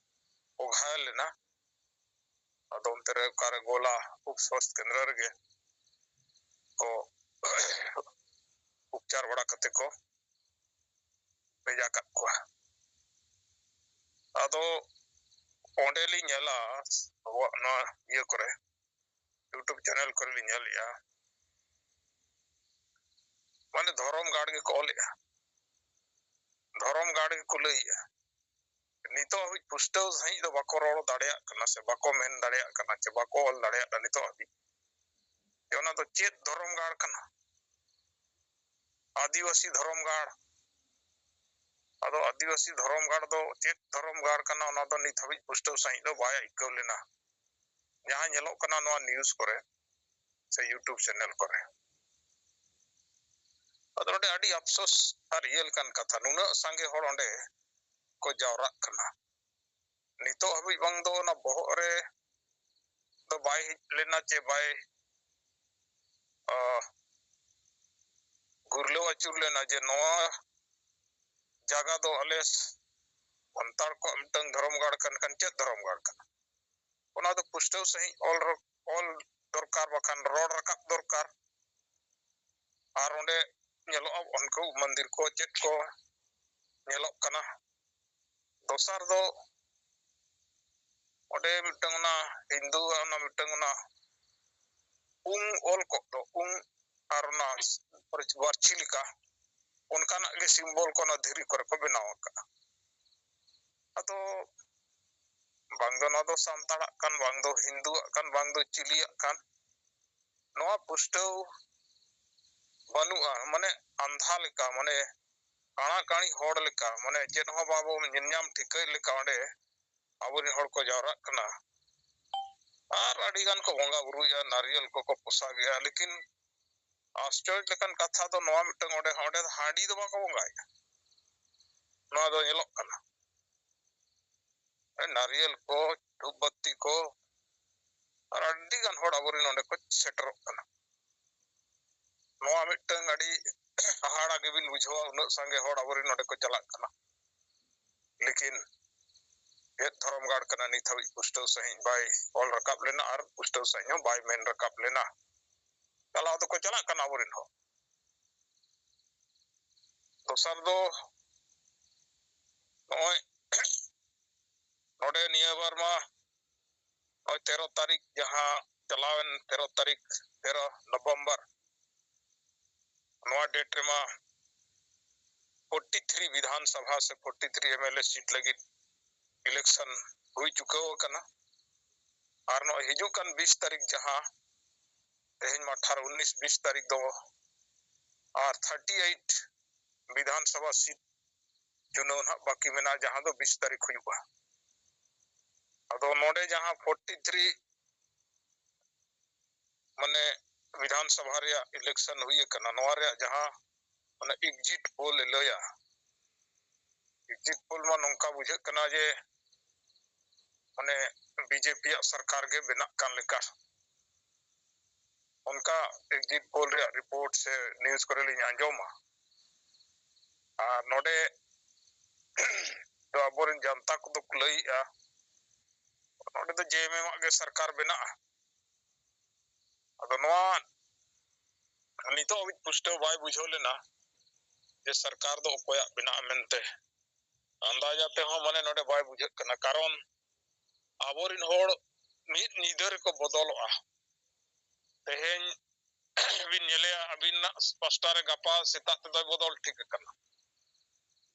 ᱠᱚ ᱜᱷᱟᱭᱮᱞ ᱮᱱᱟ᱾ ᱟᱫᱚ ᱚᱱᱛᱮ ᱨᱮ ᱚᱠᱟᱨᱮ ᱜᱳᱞᱟ ᱩᱯ ᱥᱟᱥᱛᱷ ᱠᱮᱱᱫᱨᱚ ᱨᱮᱜᱮ ᱠᱚ ᱩᱯᱪᱟᱨ ᱵᱟᱲᱟ ᱠᱟᱛᱮ ᱠᱚ ᱵᱷᱮᱡᱟ ᱠᱟᱜ ᱠᱚᱣᱟ᱾ ᱟᱫᱚ ᱚᱸᱰᱮ ᱞᱤᱧ ᱧᱮᱞᱟ, ᱟᱵᱚᱣᱟᱜ ᱱᱚᱣᱟ ᱤᱭᱟᱹ ᱠᱚᱨᱮ, YouTube ᱪᱮᱱᱮᱞ ᱠᱚᱨᱮ ᱞᱤᱧ ᱧᱮᱞᱮᱜᱼᱟ, ᱢᱟᱱᱮ ᱫᱷᱚᱨᱚᱢ ᱜᱟᱲ ᱜᱮᱠᱚ ᱚᱞᱮᱜᱼᱟ, ᱫᱷᱚᱨᱚᱢ ᱜᱟᱲ ᱜᱮᱠᱚ ᱞᱟᱹᱭᱮᱜᱼᱟ᱾ ᱱᱤᱛᱚᱜ ᱦᱟᱹᱵᱤᱡ ᱯᱩᱥᱴᱟᱹᱣ ᱥᱟᱺᱦᱤᱡ ᱫᱚ ᱵᱟᱠᱚ ᱨᱚᱲ ᱫᱟᱲᱮᱭᱟᱜ ᱠᱟᱱᱟ ᱥᱮ ᱵᱟᱠᱚ ᱢᱮᱱ ᱫᱟᱲᱮᱭᱟᱜ ᱠᱟᱱᱟ ᱥᱮ ᱵᱟᱠᱚ ᱚᱞ ᱫᱟᱲᱮᱭᱟᱜ ᱠᱟᱱᱟ ᱱᱤᱛᱚᱜ ᱦᱟᱹᱵᱤᱡ, ᱡᱮ ᱚᱱᱟ ᱫᱚ ᱪᱮᱫ ᱫᱷᱚᱨᱚᱢ ᱜᱟᱲ ᱠᱟᱱᱟ, ᱟᱹᱫᱤᱵᱟᱹᱥᱤ ᱫᱷᱚᱨᱚᱢ ᱜᱟᱲ᱾ ᱟᱫᱚ ᱟᱹᱫᱤᱵᱟᱹᱥᱤ ᱫᱷᱚᱨᱚᱢ ᱜᱟᱲ ᱫᱚ ᱪᱮᱫ ᱫᱷᱚᱨᱚᱢ ᱜᱟᱲ ᱠᱟᱱᱟ, ᱚᱱᱟ ᱫᱚ ᱱᱤᱛ ᱦᱟᱹᱵᱤᱡ ᱯᱩᱥᱴᱟᱹᱣ ᱥᱟᱺᱦᱤᱡ ᱫᱚ ᱵᱟᱭ ᱟᱹᱭᱠᱟᱹᱣ ᱞᱮᱱᱟ, ᱡᱟᱦᱟᱸ ᱧᱮᱞᱚᱜ ᱠᱟᱱᱟ ᱱᱚᱣᱟ news ᱠᱚᱨᱮ ᱥᱮ YouTube ᱪᱮᱱᱮᱞ ᱠᱚᱨᱮ᱾ ᱟᱫᱚ ᱱᱚᱰᱮ ᱟᱹᱰᱤ ᱟᱯᱥᱳᱥ ᱟᱨ ᱤᱭᱟᱹ ᱞᱮᱠᱟᱱ ᱠᱟᱛᱷᱟ, ᱱᱩᱱᱟᱹᱜ ᱥᱟᱸᱜᱮ ᱦᱚᱲ ᱚᱸᱰᱮ ᱠᱚ ᱡᱟᱣᱨᱟᱜ ᱠᱟᱱᱟ᱾ ᱱᱤᱛᱚᱜ ᱦᱟᱹᱵᱤᱡ ᱵᱟᱝ ᱫᱚ ᱚᱱᱟ ᱵᱚᱦᱚᱜ ᱨᱮ ᱫᱚ ᱵᱟᱭ ᱦᱮᱡ ᱞᱮᱱᱟ ᱪᱮ ᱵᱟᱭ, ᱟ, ᱜᱩᱨᱞᱟᱹᱣ ᱟᱹᱪᱩᱨ ᱞᱮᱱᱟ ᱡᱮ ᱱᱚᱣᱟ ᱡᱟᱭᱜᱟ ᱫᱚ ᱟᱞᱮ ᱥᱟᱱᱛᱟᱲ ᱠᱚᱣᱟᱜ ᱢᱤᱫᱴᱟᱝ ᱫᱷᱚᱨᱚᱢ ᱜᱟᱲ ᱠᱟᱱ ᱠᱷᱟᱱ ᱪᱮᱫ ᱫᱷᱚᱨᱚᱢ ᱜᱟᱲ ᱠᱟᱱᱟ? ᱚᱱᱟ ᱫᱚ ᱯᱩᱥᱴᱟᱹᱣ ᱥᱟᱺᱦᱤᱡ ᱚᱞ ᱨᱚ-, ᱚᱞ ᱫᱚᱨᱠᱟᱨ, ᱵᱟᱠᱷᱟᱱ ᱨᱚᱲ ᱨᱟᱠᱟᱵ ᱫᱚᱨᱠᱟᱨ᱾ ᱟᱨ ᱚᱸᱰᱮ ᱧᱮᱞᱚᱜᱼᱟ ᱚᱱᱠᱟ ᱢᱚᱱᱫᱤᱨ ᱠᱚ ᱪᱮᱫ ᱠᱚ ᱧᱮᱞᱚᱜ ᱠᱟᱱᱟ᱾ ᱫᱚᱥᱟᱨ ᱫᱚ ᱚᱸᱰᱮ ᱢᱤᱫᱴᱟᱝ ᱚᱱᱟ ᱦᱤᱱᱫᱩᱣᱟᱜ ᱚᱱᱟ ᱢᱤᱫᱴᱟᱝ ᱚᱱᱟ ᱩᱝ ᱚᱞ ᱠᱚᱜ ᱫᱚ, ᱩᱝ ᱟᱨ ᱚᱱᱟ ᱵᱟᱨᱪᱷᱤ ᱞᱮᱠᱟ, ᱚᱱᱠᱟᱱᱟᱜ ᱜᱮ ᱥᱤᱢᱵᱚᱞ ᱠᱚ ᱚᱱᱟ ᱫᱷᱤᱨᱤ ᱠᱚᱨᱮ ᱠᱚ ᱵᱮᱱᱟᱣ ᱟᱠᱟᱫᱼᱟ᱾ ᱟᱫᱚ ᱵᱟᱝ ᱫᱚ ᱱᱚᱣᱟ ᱫᱚ ᱥᱟᱱᱛᱟᱲᱟᱜ ᱠᱟᱱ, ᱵᱟᱝ ᱫᱚ ᱦᱤᱱᱫᱩᱣᱟᱜ ᱠᱟᱱ, ᱵᱟᱝ ᱫᱚ ᱪᱤᱞᱤᱭᱟᱜ ᱠᱟᱱ, ᱱᱚᱣᱟ ᱯᱩᱥᱴᱟᱹᱣ ᱵᱟᱹᱱᱩᱜᱼᱟ᱾ ᱢᱟᱱᱮ ᱟᱸᱫᱷᱟ ᱞᱮᱠᱟ, ᱢᱟᱱᱮ ᱠᱟᱬᱟ ᱠᱟᱹᱬᱤ ᱦᱚᱲ ᱞᱮᱠᱟ, ᱢᱟᱱᱮ ᱪᱮᱫ ᱦᱚᱸ ᱵᱟᱵᱚ ᱧᱮᱞ ᱧᱟᱢ ᱴᱷᱤᱠᱟᱹᱭᱮᱫ ᱞᱮᱠᱟ ᱚᱸᱰᱮ ᱟᱵᱚᱨᱮᱱ ᱦᱚᱲ ᱠᱚ ᱡᱟᱣᱨᱟᱜ ᱠᱟᱱᱟ᱾ ᱟᱨ ᱟᱹᱰᱤ ᱜᱟᱱ ᱠᱚ ᱵᱚᱸᱜᱟ ᱵᱩᱨᱩᱭᱮᱫᱼᱟ, ᱱᱟᱨᱤᱭᱮᱞ ᱠᱚᱠᱚ ᱯᱚᱥᱟᱜᱮᱫᱼᱟ, ᱞᱮᱠᱤᱱ ᱟᱥᱪᱚᱨᱡᱚ ᱞᱮᱠᱟᱱ ᱠᱟᱛᱷᱟ ᱫᱚ ᱱᱚᱣᱟ ᱢᱤᱫᱴᱟᱝ, ᱚᱸᱰᱮ, ᱚᱸᱰᱮ ᱫᱚ ᱦᱟᱺᱰᱤ ᱫᱚ ᱵᱟᱠᱚ ᱵᱚᱸᱜᱟᱭᱮᱫᱼᱟ᱾ ᱱᱚᱣᱟ ᱫᱚ ᱧᱮᱞᱚᱜ ᱠᱟᱱᱟ ᱱᱟᱨᱤᱭᱮᱞ ᱠᱚ, ᱫᱷᱩᱯ ᱵᱟᱹᱛᱤ ᱠᱚ, ᱟᱨ ᱟᱹᱰᱤ ᱜᱟᱱ ᱦᱚᱲ ᱟᱵᱚᱨᱮᱱ ᱱᱚᱸᱰᱮ ᱠᱚ ᱥᱮᱴᱮᱨᱚᱜ ᱠᱟᱱᱟ᱾ ᱱᱚᱣᱟ ᱢᱤᱫᱴᱟᱝ ᱟᱹᱰᱤ ᱦᱟᱦᱟᱲᱟ ᱜᱮᱵᱤᱱ ᱵᱩᱡᱷᱟᱹᱣᱟ, ᱩᱱᱟᱹᱜ ᱥᱟᱸᱜᱮ ᱦᱚᱲ ᱟᱵᱚᱨᱮᱱ ᱱᱚᱸᱰᱮ ᱠᱚ ᱪᱟᱞᱟᱜ ᱠᱟᱱᱟ᱾ ᱞᱮᱠᱤᱱ ᱪᱮᱫ ᱫᱷᱚᱨᱚᱢ ᱜᱟᱲ ᱠᱟᱱᱟ, ᱱᱤᱛ ᱦᱟᱹᱵᱤᱡ ᱯᱩᱥᱴᱟᱹᱣ ᱥᱟᱺᱦᱤᱡ ᱵᱟᱭ ᱚᱞ ᱨᱟᱠᱟᱵ ᱞᱮᱱᱟ ᱟᱨ ᱯᱩᱥᱴᱟᱹᱣ ᱥᱟᱺᱦᱤᱡ ᱦᱚᱸ ᱵᱟᱭ ᱢᱮᱱ ᱨᱟᱠᱟᱵ ᱞᱮᱱᱟ᱾ ᱪᱟᱞᱟᱣ ᱫᱚᱠᱚ ᱪᱟᱞᱟᱜ ᱠᱟᱱᱟ ᱟᱵᱚᱨᱮᱱ ᱦᱚᱸ᱾ ᱫᱚᱥᱟᱨ ᱫᱚ ᱱᱚᱜᱼᱚᱭ ᱱᱚᱰᱮ ᱱᱤᱭᱟᱹ ᱵᱟᱨ ᱢᱟ ᱱᱚᱜᱼᱚᱭ ᱛᱮᱨᱚ ᱛᱟᱹᱨᱤᱠᱷ, ᱡᱟᱦᱟᱸ ᱪᱟᱞᱟᱣᱮᱱ ᱛᱮᱨᱚ ᱛᱟᱹᱨᱤᱠᱷ, ᱛᱮᱨᱚ ᱱᱚᱵᱷᱮᱢᱵᱚᱨ, ᱱᱚᱣᱟ date ᱨᱮᱢᱟ forty three ᱵᱤᱫᱷᱟᱱ ᱥᱚᱵᱷᱟ ᱥᱮ forty three MLA seat ᱞᱟᱹᱜᱤᱫ election ᱦᱩᱭ ᱪᱩᱠᱟᱹᱣ ᱟᱠᱟᱱᱟ᱾ ᱟᱨ ᱱᱚᱜᱼᱚᱭ ᱦᱤᱡᱩᱜ ᱠᱟᱱ ᱵᱤᱥ ᱛᱟᱹᱨᱤᱠᱷ, ᱡᱟᱦᱟᱸ ᱛᱮᱦᱮᱧ ᱢᱟ ᱟᱴᱷᱟᱨᱚ, ᱩᱱᱤᱥ, ᱵᱤᱥ ᱛᱟᱹᱨᱤᱠᱷ ᱫᱚ ᱟᱨ thirty eight ᱵᱤᱫᱷᱟᱱ ᱥᱚᱵᱷᱟ seat ᱪᱩᱱᱟᱹᱣ ᱱᱟᱦᱟᱜ ᱵᱟᱹᱠᱤ ᱢᱮᱱᱟᱜᱼᱟ, ᱡᱟᱦᱟᱸ ᱫᱚ ᱵᱤᱥ ᱛᱟᱹᱨᱤᱠᱷ ᱦᱩᱭᱩᱜᱼᱟ᱾ ᱟᱫᱚ ᱱᱚᱰᱮ ᱡᱟᱦᱟᱸ forty three ᱢᱟᱱᱮ ᱵᱤᱫᱷᱟᱱ ᱥᱚᱵᱷᱟ ᱨᱮᱭᱟᱜ election ᱦᱩᱭ ᱟᱠᱟᱱᱟ, ᱱᱚᱣᱟ ᱨᱮᱭᱟᱜ ᱡᱟᱦᱟᱸ ᱢᱟᱱᱮ exit poll ᱮ ᱞᱟᱹᱭᱟ, exit poll ᱢᱟ ᱱᱚᱝᱠᱟ ᱵᱩᱡᱷᱟᱹᱜ ᱠᱟᱱᱟ ᱡᱮ ᱢᱟᱱᱮ BJP ᱭᱟᱜ ᱥᱚᱨᱠᱟᱨ ᱜᱮ ᱵᱮᱱᱟᱜ ᱠᱟᱱ ᱞᱮᱠᱟ, ᱚᱱᱠᱟ exit poll ᱨᱮᱭᱟᱜ report ᱥᱮ news ᱠᱚᱨᱮ ᱞᱤᱧ ᱟᱸᱡᱚᱢᱟ᱾ ᱟᱨ ᱱᱚᱰᱮ ᱫᱚ ᱟᱵᱚᱨᱮᱱ ᱡᱟᱱᱛᱟ ᱠᱚᱫᱚ ᱠᱚ ᱞᱟᱹᱭᱮᱜᱼᱟ, ᱱᱚᱰᱮ ᱫᱚ JMM ᱟᱜ ᱜᱮ ᱥᱚᱨᱠᱟᱨ ᱵᱮᱱᱟᱜᱼᱟ᱾ ᱟᱫᱚ ᱱᱚᱣᱟ ᱱᱤᱛᱚᱜ ᱦᱟᱹᱵᱤᱡ ᱯᱩᱥᱴᱟᱹᱣ ᱵᱟᱭ ᱵᱩᱡᱷᱟᱹᱣ ᱞᱮᱱᱟ ᱡᱮ ᱥᱚᱨᱠᱟᱨ ᱫᱚ ᱚᱠᱚᱭᱟᱜ ᱵᱮᱱᱟᱜᱼᱟ ᱢᱮᱱᱛᱮ᱾ ᱟᱱᱫᱟᱡᱟ ᱛᱮᱦᱚᱸ ᱢᱟᱱᱮ ᱱᱚᱰᱮ ᱵᱟᱭ ᱵᱩᱡᱷᱟᱹᱜ ᱠᱟᱱᱟ, ᱠᱟᱨᱚᱱ ᱟᱵᱚᱨᱤᱱ ᱦᱚᱲ ᱢᱤᱫ ᱧᱤᱫᱟᱹ ᱨᱮᱠᱚ ᱵᱚᱫᱚᱞᱚᱜᱼᱟ᱾ ᱛᱮᱦᱮᱧ ᱵᱤᱱ ᱧᱮᱞᱮᱭᱟ ᱟᱹᱵᱤᱱᱟᱜ ᱯᱟᱥᱴᱟ ᱨᱮ, ᱜᱟᱯᱟ ᱥᱮᱛᱟᱜ ᱛᱮᱫᱚᱭ ᱵᱚᱫᱚᱞ ᱴᱷᱤᱠ ᱟᱠᱟᱱᱟ᱾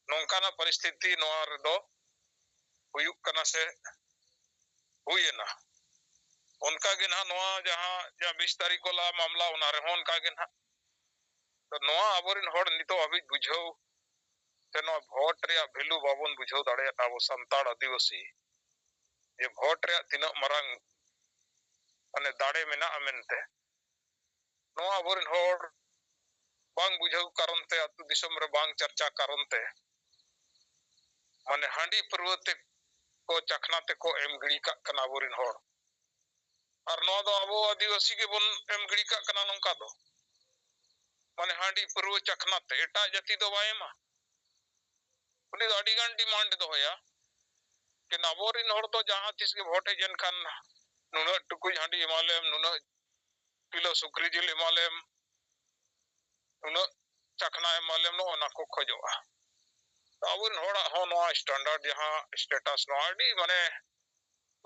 ᱱᱚᱝᱠᱟᱱᱟᱜ ᱯᱚᱨᱤᱥᱛᱷᱤᱛᱤ ᱱᱚᱣᱟ ᱨᱮᱫᱚ ᱦᱩᱭᱩᱜ ᱠᱟᱱᱟ ᱥᱮ ᱦᱩᱭᱮᱱᱟ᱾ ᱚᱱᱠᱟ ᱜᱮ ᱱᱟᱦᱟᱜ ᱱᱚᱣᱟ ᱡᱟᱦᱟᱸ, ᱡᱟᱦᱟᱸ ᱵᱤᱥ ᱛᱟᱹᱨᱤᱠᱷ ᱠᱚ ᱞᱟᱦᱟ ᱢᱟᱢᱞᱟ, ᱚᱱᱟ ᱨᱮᱦᱚᱸ ᱚᱱᱠᱟ ᱜᱮ ᱱᱟᱦᱟᱜ᱾ ᱛᱚ ᱱᱚᱣᱟ ᱟᱵᱚᱨᱮᱱ ᱦᱚᱲ ᱱᱤᱛᱚᱜ ᱦᱟᱹᱵᱤᱡ ᱵᱩᱡᱷᱟᱹᱣ ᱥᱮ ᱱᱚᱣᱟ ᱵᱷᱳᱴ ᱨᱮᱭᱟᱜ ᱵᱷᱮᱞᱩ ᱵᱟᱵᱚᱱ ᱵᱩᱡᱷᱟᱹᱣ ᱫᱟᱲᱮᱭᱟᱜ, ᱟᱵᱚ ᱥᱟᱱᱛᱟᱲ ᱟᱹᱫᱤᱵᱟᱹᱥᱤ, ᱡᱮ ᱵᱷᱳᱴ ᱨᱮᱭᱟᱜ ᱛᱤᱱᱟᱹᱜ ᱢᱟᱨᱟᱝ ᱢᱟᱱᱮ ᱫᱟᱲᱮ ᱢᱮᱱᱟᱜᱼᱟ ᱢᱮᱱᱛᱮ᱾ ᱱᱚᱣᱟ ᱟᱵᱚᱨᱮᱱ ᱦᱚᱲ ᱵᱟᱝ ᱵᱩᱡᱷᱟᱹᱣ ᱠᱟᱨᱚᱱ ᱛᱮ, ᱟᱹᱛᱩ ᱫᱤᱥᱚᱢ ᱨᱮ ᱵᱟᱝ ᱪᱟᱨᱪᱟ ᱠᱟᱨᱚᱱ ᱛᱮ, ᱢᱟᱱᱮ ᱦᱟᱺᱰᱤ ᱯᱟᱹᱨᱣᱟᱹ ᱛᱮ ᱠᱚ ᱪᱟᱠᱷᱱᱟ ᱛᱮᱠᱚ ᱮᱢ ᱜᱤᱲᱤ ᱠᱟᱜ ᱠᱟᱱᱟ ᱟᱵᱚᱨᱮᱱ ᱦᱚᱲ᱾ ᱟᱨ ᱱᱚᱣᱟ ᱫᱚ ᱟᱵᱚ ᱟᱹᱫᱤᱵᱟᱹᱥᱤ ᱜᱮᱵᱚᱱ ᱮᱢ ᱜᱤᱲᱤ ᱠᱟᱜ ᱠᱟᱱᱟ ᱱᱚᱝᱠᱟ ᱫᱚ᱾ ᱢᱟᱱᱮ ᱦᱟᱺᱰᱤ ᱯᱟᱹᱨᱣᱟᱹ ᱪᱟᱠᱷᱱᱟ ᱛᱮ, ᱮᱴᱟᱜ ᱡᱟᱹᱛᱤ ᱫᱚ ᱵᱟᱭ ᱮᱢᱟ᱾ ᱩᱱᱤ ᱫᱚ ᱟᱹᱰᱤ ᱜᱟᱱ ᱰᱤᱢᱟᱱᱰ ᱫᱚᱦᱚᱭᱟ᱾ ᱠᱤᱱ ᱟᱵᱚᱨᱮᱱ ᱦᱚᱲ ᱫᱚ ᱡᱟᱦᱟᱸ ᱛᱤᱥ ᱜᱮ ᱵᱷᱳᱴ ᱦᱮᱡ ᱮᱱ ᱠᱷᱟᱱ, ᱱᱩᱱᱟᱹᱜ ᱴᱩᱠᱩᱡ ᱦᱟᱺᱰᱤ ᱮᱢᱟ ᱞᱮᱢ, ᱱᱩᱱᱟᱹᱜ ᱠᱤᱞᱳ ᱥᱩᱠᱨᱤ ᱡᱤᱞ ᱮᱢᱟ ᱞᱮᱢ, ᱱᱩᱱᱟᱹᱜ ᱪᱟᱠᱷᱱᱟ ᱮᱢᱟ ᱞᱮᱢ, ᱱᱚᱜᱼᱚ ᱱᱟ ᱠᱚ ᱠᱷᱚᱡᱚᱜᱼᱟ᱾ ᱟᱵᱚᱨᱮᱱ ᱦᱚᱲᱟᱜ ᱦᱚᱸ ᱱᱚᱣᱟ ᱥᱴᱮᱱᱰᱟᱨᱰ, ᱡᱟᱦᱟᱸ ᱥᱴᱮᱴᱟᱥ, ᱱᱚᱣᱟ ᱟᱹᱰᱤ ᱢᱟᱱᱮ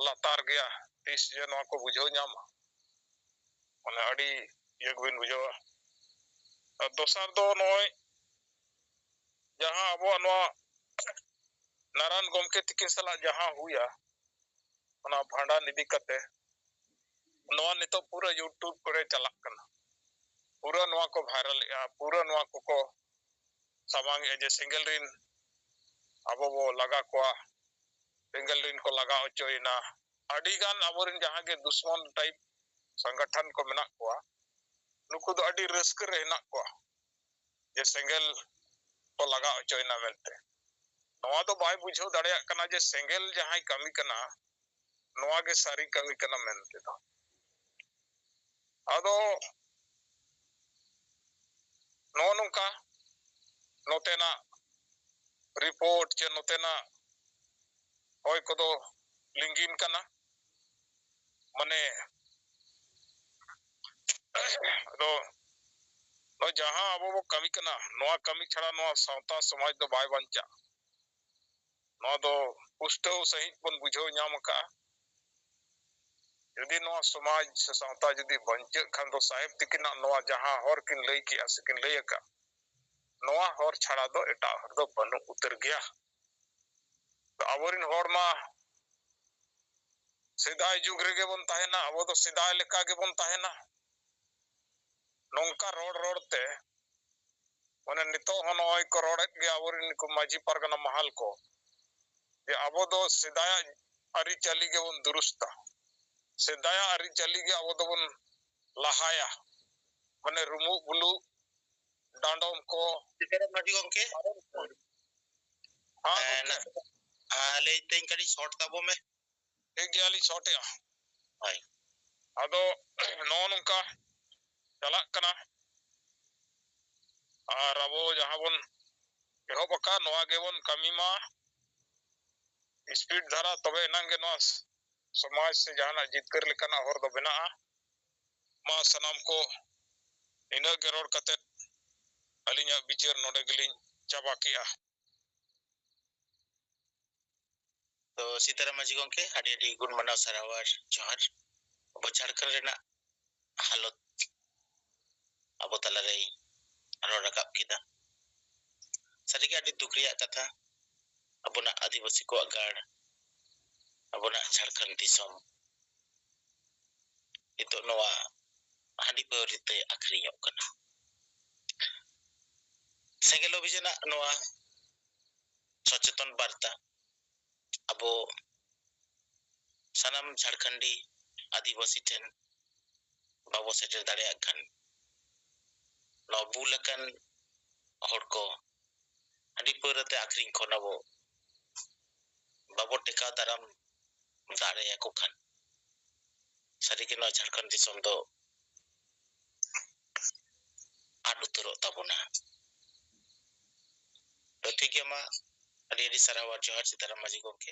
ᱞᱟᱛᱟᱨ ᱜᱮᱭᱟ᱾ ᱛᱤᱥ ᱡᱮ ᱱᱚᱣᱟ ᱠᱚ ᱵᱩᱡᱷᱟᱹᱣ ᱧᱟᱢᱟ, ᱢᱟᱱᱮ ᱟᱹᱰᱤ ᱤᱭᱟᱹ ᱜᱮᱵᱤᱱ ᱵᱩᱡᱷᱟᱹᱣᱟ᱾ ᱟᱨ ᱫᱚᱥᱟᱨ ᱫᱚ ᱱᱚᱜᱼᱚᱭ ᱡᱟᱦᱟᱸ ᱟᱵᱚᱣᱟᱜ ᱱᱚᱣᱟ ᱱᱟᱨᱟᱭᱚᱱ ᱜᱚᱢᱠᱮ ᱛᱤᱠᱤᱱ ᱥᱟᱞᱟᱜ ᱡᱟᱦᱟᱸ ᱦᱩᱭᱟ, ᱚᱱᱟ ᱵᱷᱟᱸᱰᱟᱱ ᱤᱫᱤ ᱠᱟᱛᱮ, ᱱᱚᱣᱟ ᱱᱤᱛᱚᱜ ᱯᱩᱨᱟᱹ YouTube ᱠᱚᱨᱮ ᱪᱟᱞᱟᱜ ᱠᱟᱱᱟ᱾ ᱯᱩᱨᱟᱹ ᱱᱚᱣᱟ ᱠᱚ ᱵᱷᱟᱭᱨᱟᱞᱮᱜᱼᱟ, ᱯᱩᱨᱟᱹ ᱱᱚᱣᱟ ᱠᱚᱠᱚ ᱥᱟᱢᱟᱝᱮᱜᱼᱟ ᱡᱮ ᱥᱮᱸᱜᱮᱞ ᱨᱤᱱ ᱟᱵᱚ ᱵᱚ ᱞᱟᱜᱟ ᱠᱚᱣᱟ, ᱥᱮᱸᱜᱮᱞ ᱨᱤᱱ ᱠᱚ ᱞᱟᱜᱟ ᱦᱚᱪᱚᱭᱮᱱᱟ᱾ ᱟᱹᱰᱤ ᱜᱟᱱ ᱟᱵᱚᱨᱮᱱ ᱡᱟᱦᱟᱸ ᱜᱮ ᱫᱩᱥᱢᱚᱱ ᱴᱟᱭᱤᱯ ᱥᱚᱝᱜᱚᱴᱷᱚᱱ ᱠᱚ ᱢᱮᱱᱟᱜ ᱠᱚᱣᱟ, ᱱᱩᱠᱩ ᱫᱚ ᱟᱹᱰᱤ ᱨᱟᱹᱥᱠᱟᱹ ᱨᱮ ᱦᱮᱱᱟᱜ ᱠᱚᱣᱟ ᱡᱮ ᱥᱮᱸᱜᱮᱞ ᱠᱚ ᱞᱟᱜᱟ ᱦᱚᱪᱚᱭᱮᱱᱟ ᱢᱮᱱᱛᱮ᱾ ᱱᱚᱣᱟ ᱫᱚ ᱵᱟᱭ ᱵᱩᱡᱷᱟᱹᱣ ᱫᱟᱲᱮᱭᱟᱜ ᱠᱟᱱᱟ ᱡᱮ ᱥᱮᱸᱜᱮᱞ ᱡᱟᱦᱟᱸᱭ ᱠᱟᱹᱢᱤ ᱠᱟᱱᱟ, ᱱᱚᱣᱟ ᱜᱮ ᱥᱟᱹᱨᱤ ᱠᱟᱹᱢᱤ ᱠᱟᱱᱟ ᱢᱮᱱᱛᱮ ᱫᱚ᱾ ᱟᱫᱚ ᱱᱚᱜᱼᱚ ᱱᱚᱝᱠᱟ ᱱᱚᱛᱮᱱᱟᱜ ᱨᱤᱯᱳᱨᱴ ᱪᱮ ᱱᱚᱛᱮᱱᱟᱜ ᱦᱚᱭ ᱠᱚᱫᱚ ᱞᱤᱸᱜᱤᱱ ᱠᱟᱱᱟ᱾ ᱢᱟᱱᱮ ᱟᱫᱚ ᱱᱚᱜᱼᱚᱭ ᱡᱟᱦᱟᱸ ᱟᱵᱚ ᱵᱚ ᱠᱟᱹᱢᱤ ᱠᱟᱱᱟ, ᱱᱚᱣᱟ ᱠᱟᱹᱢᱤ ᱪᱷᱟᱲᱟ ᱱᱚᱣᱟ ᱥᱟᱶᱛᱟ ᱥᱚᱢᱟᱡᱽ ᱫᱚ ᱵᱟᱭ ᱵᱟᱧᱪᱟᱜᱼᱟ᱾ ᱱᱚᱣᱟ ᱫᱚ ᱯᱩᱥᱴᱟᱹᱣ ᱥᱟᱺᱦᱤᱡ ᱵᱚᱱ ᱵᱩᱡᱷᱟᱹᱣ ᱧᱟᱢ ᱟᱠᱟᱫᱼᱟ᱾ ᱡᱩᱫᱤ ᱱᱚᱣᱟ ᱥᱚᱢᱟᱡᱽ ᱥᱮ ᱥᱟᱶᱛᱟ ᱡᱩᱫᱤ ᱵᱟᱧᱪᱟᱹᱜ ᱠᱷᱟᱱ ᱫᱚ ᱥᱟᱦᱮᱵᱽ ᱛᱤᱠᱤᱱᱟᱜ ᱱᱚᱣᱟ ᱡᱟᱦᱟᱸ ᱦᱚᱨ ᱠᱤᱱ ᱞᱟᱹᱭ ᱠᱮᱜᱼᱟ ᱥᱮ ᱠᱤᱱ ᱞᱟᱹᱭ ᱟᱠᱟᱫ, ᱱᱚᱣᱟ ᱦᱚᱨ ᱪᱷᱟᱲᱟ ᱫᱚ ᱮᱴᱟᱜ ᱦᱚᱨ ᱫᱚ ᱵᱟᱹᱱᱩᱜ ᱩᱛᱟᱹᱨ ᱜᱮᱭᱟ᱾ ᱟᱵᱚᱨᱮᱱ ᱦᱚᱲ ᱢᱟ ᱥᱮᱫᱟᱭ ᱡᱩᱜᱽ ᱨᱮᱜᱮ ᱵᱚᱱ ᱛᱟᱦᱮᱱᱟ, ᱟᱵᱚ ᱫᱚ ᱥᱮᱫᱟᱭ ᱞᱮᱠᱟ ᱜᱮᱵᱚᱱ ᱛᱟᱦᱮᱱᱟ᱾ ᱱᱚᱝᱠᱟ ᱨᱚᱲ ᱨᱚᱲ ᱛᱮ, ᱢᱟᱱᱮ, ᱱᱤᱛᱚᱜ ᱦᱚᱸ ᱱᱚᱜᱼᱚᱭ ᱠᱚ ᱨᱚᱲᱮᱫ ᱜᱮᱭᱟ ᱟᱵᱚᱨᱮᱱ ᱱᱩᱠᱩ ᱢᱟᱹᱡᱷᱤ ᱯᱟᱨᱜᱟᱱᱟ ᱢᱟᱦᱟᱞ ᱠᱚ, ᱡᱮ ᱟᱵᱚ ᱫᱚ ᱥᱮᱫᱟᱭᱟᱜ ᱟᱹᱨᱤᱪᱟᱹᱞᱤ ᱜᱮᱵᱚᱱ ᱫᱩᱨᱩᱥᱛᱟ, ᱥᱮᱫᱟᱭᱟᱜ ᱟᱹᱨᱤᱪᱟᱹᱞᱤ ᱜᱮ ᱟᱵᱚ ᱫᱚᱵᱚᱱ ᱞᱟᱦᱟᱭᱟ, ᱢᱟᱱᱮ, ᱨᱩᱢᱩᱜ ᱵᱩᱞᱩᱜ, ᱰᱟᱸᱰᱚᱢ ᱠᱚ᱾ ᱥᱤᱛᱟᱨᱟᱢ ᱢᱟᱹᱡᱷᱤ ᱜᱚᱢᱠᱮ, ᱦᱮᱸ, ᱦᱮᱸ, ᱜᱚᱢᱠᱮ᱾ ᱱᱟ-, ᱦᱮᱸ, ᱞᱟᱹᱭ ᱛᱟᱹᱧ ᱠᱟᱹᱴᱤᱡ ᱥᱚᱨᱴ ᱛᱟᱵᱚ ᱢᱮ᱾ ᱴᱷᱤᱠ ᱜᱮᱭᱟ, ᱞᱤᱧ ᱥᱚᱨᱴᱮᱜᱼᱟ᱾ ᱦᱳᱭ᱾ ᱟᱫᱚ ᱱᱚᱜᱼᱚ ᱱᱚᱝᱠᱟ ᱪᱟᱞᱟᱜ ᱠᱟᱱᱟ᱾ ᱟᱨ ᱟᱵᱚ ᱡᱟᱦᱟᱸ ᱵᱚᱱ ᱮᱦᱚᱵ ᱟᱠᱟᱫ, ᱱᱚᱣᱟ ᱜᱮᱵᱚᱱ ᱠᱟᱹᱢᱤ ᱢᱟ ᱥᱯᱤᱰ ᱫᱷᱟᱨᱟ, ᱛᱚᱵᱮ ᱮᱱᱟᱝ ᱜᱮ ᱱᱚᱣᱟ ᱥᱚᱢᱟᱡᱽ ᱥᱮ ᱡᱟᱦᱟᱱᱟᱜ ᱡᱤᱛᱠᱟᱹᱨ ᱞᱮᱠᱟᱱᱟᱜ ᱦᱚᱨ ᱫᱚ ᱵᱮᱱᱟᱜᱼᱟ᱾ ᱢᱟ ᱥᱟᱱᱟᱢ ᱠᱚ ᱤᱱᱟᱹᱜ ᱜᱮ ᱨᱚᱲ ᱠᱟᱛᱮᱫ ᱟᱹᱞᱤᱧᱟᱜ ᱵᱤᱪᱟᱹᱨ ᱱᱚᱰᱮ ᱜᱮᱞᱤᱧ ᱪᱟᱵᱟ ᱠᱮᱜᱼᱟ᱾ ᱛᱚ ᱥᱤᱛᱟᱨᱟᱢ ᱢᱟᱹᱡᱷᱤ ᱜᱚᱢᱠᱮ, ᱟᱹᱰᱤ ᱟᱹᱰᱤ ᱜᱩᱱ ᱢᱟᱱᱟᱣ ᱥᱟᱨᱦᱟᱣ ᱟᱨ ᱡᱚᱦᱟᱨ᱾ ᱟᱵᱚ ᱡᱷᱟᱲᱠᱷᱚᱸᱰ ᱨᱮᱱᱟᱜ ᱦᱟᱞᱚᱛ ᱟᱵᱚ ᱛᱟᱞᱟᱨᱮᱭ ᱨᱚᱲ ᱨᱟᱠᱟᱵ ᱠᱮᱫᱟ᱾ ᱥᱟᱹᱨᱤᱜᱮ ᱟᱹᱰᱤ ᱫᱩᱠ ᱨᱮᱭᱟᱜ ᱠᱟᱛᱷᱟ, ᱟᱵᱚᱱᱟᱜ ᱟᱹᱫᱤᱵᱟᱹᱥᱤ ᱠᱚᱣᱟᱜ ᱜᱟᱲ, ᱟᱵᱚᱱᱟᱜ ᱡᱷᱟᱲᱠᱷᱚᱸᱰ ᱫᱤᱥᱚᱢ ᱱᱤᱛᱚᱜ ᱱᱚᱣᱟ ᱦᱟᱺᱰᱤ ᱯᱟᱹᱣᱨᱟᱹ ᱛᱮ ᱟᱹᱠᱷᱨᱤᱧᱚᱜ ᱠᱟᱱᱟ᱾ ᱥᱮᱸᱜᱮᱞ ᱚᱵᱷᱤᱡᱟᱱᱟᱜ ᱱᱚᱣᱟ ᱥᱚᱪᱮᱛᱚᱱ ᱵᱟᱨᱛᱟ ᱟᱵᱚ ᱥᱟᱱᱟᱢ ᱡᱷᱟᱲᱠᱷᱚᱸᱰᱤ ᱟᱹᱫᱤᱵᱟᱹᱥᱤ ᱴᱷᱮᱱ ᱵᱟᱵᱚ ᱥᱮᱴᱮᱨ ᱫᱟᱲᱮᱭᱟᱜ ᱠᱷᱟᱱ, ᱱᱚᱣᱟ ᱵᱩᱞ ᱟᱠᱟᱱ ᱦᱚᱲ ᱠᱚ ᱦᱟᱺᱰᱤ ᱯᱟᱹᱣᱨᱟᱹ ᱛᱮ ᱟᱹᱠᱷᱨᱤᱧ ᱠᱷᱚᱱ ᱟᱵᱚ ᱵᱟᱵᱚ ᱴᱮᱠᱟᱣ ᱫᱟᱨᱟᱢ ᱫᱟᱲᱮᱭᱟᱠᱚ ᱠᱷᱟᱱ, ᱥᱟᱹᱨᱤᱜᱮ ᱱᱚᱣᱟ ᱡᱷᱟᱲᱠᱷᱚᱸᱰ ᱫᱤᱥᱚᱢ ᱫᱚ ᱟᱫ ᱩᱛᱟᱹᱨᱚᱜ ᱛᱟᱵᱚᱱᱟ᱾ ᱛᱚ ᱴᱷᱤᱠ ᱜᱮᱭᱟ, ᱢᱟ ᱟᱹᱰᱤ ᱟᱹᱰᱤ ᱥᱟᱨᱦᱟᱣ ᱟᱨ ᱡᱚᱦᱟᱨ ᱥᱤᱛᱟᱨᱟᱢ ᱢᱟᱹᱡᱷᱤ ᱜᱚᱢᱠᱮ᱾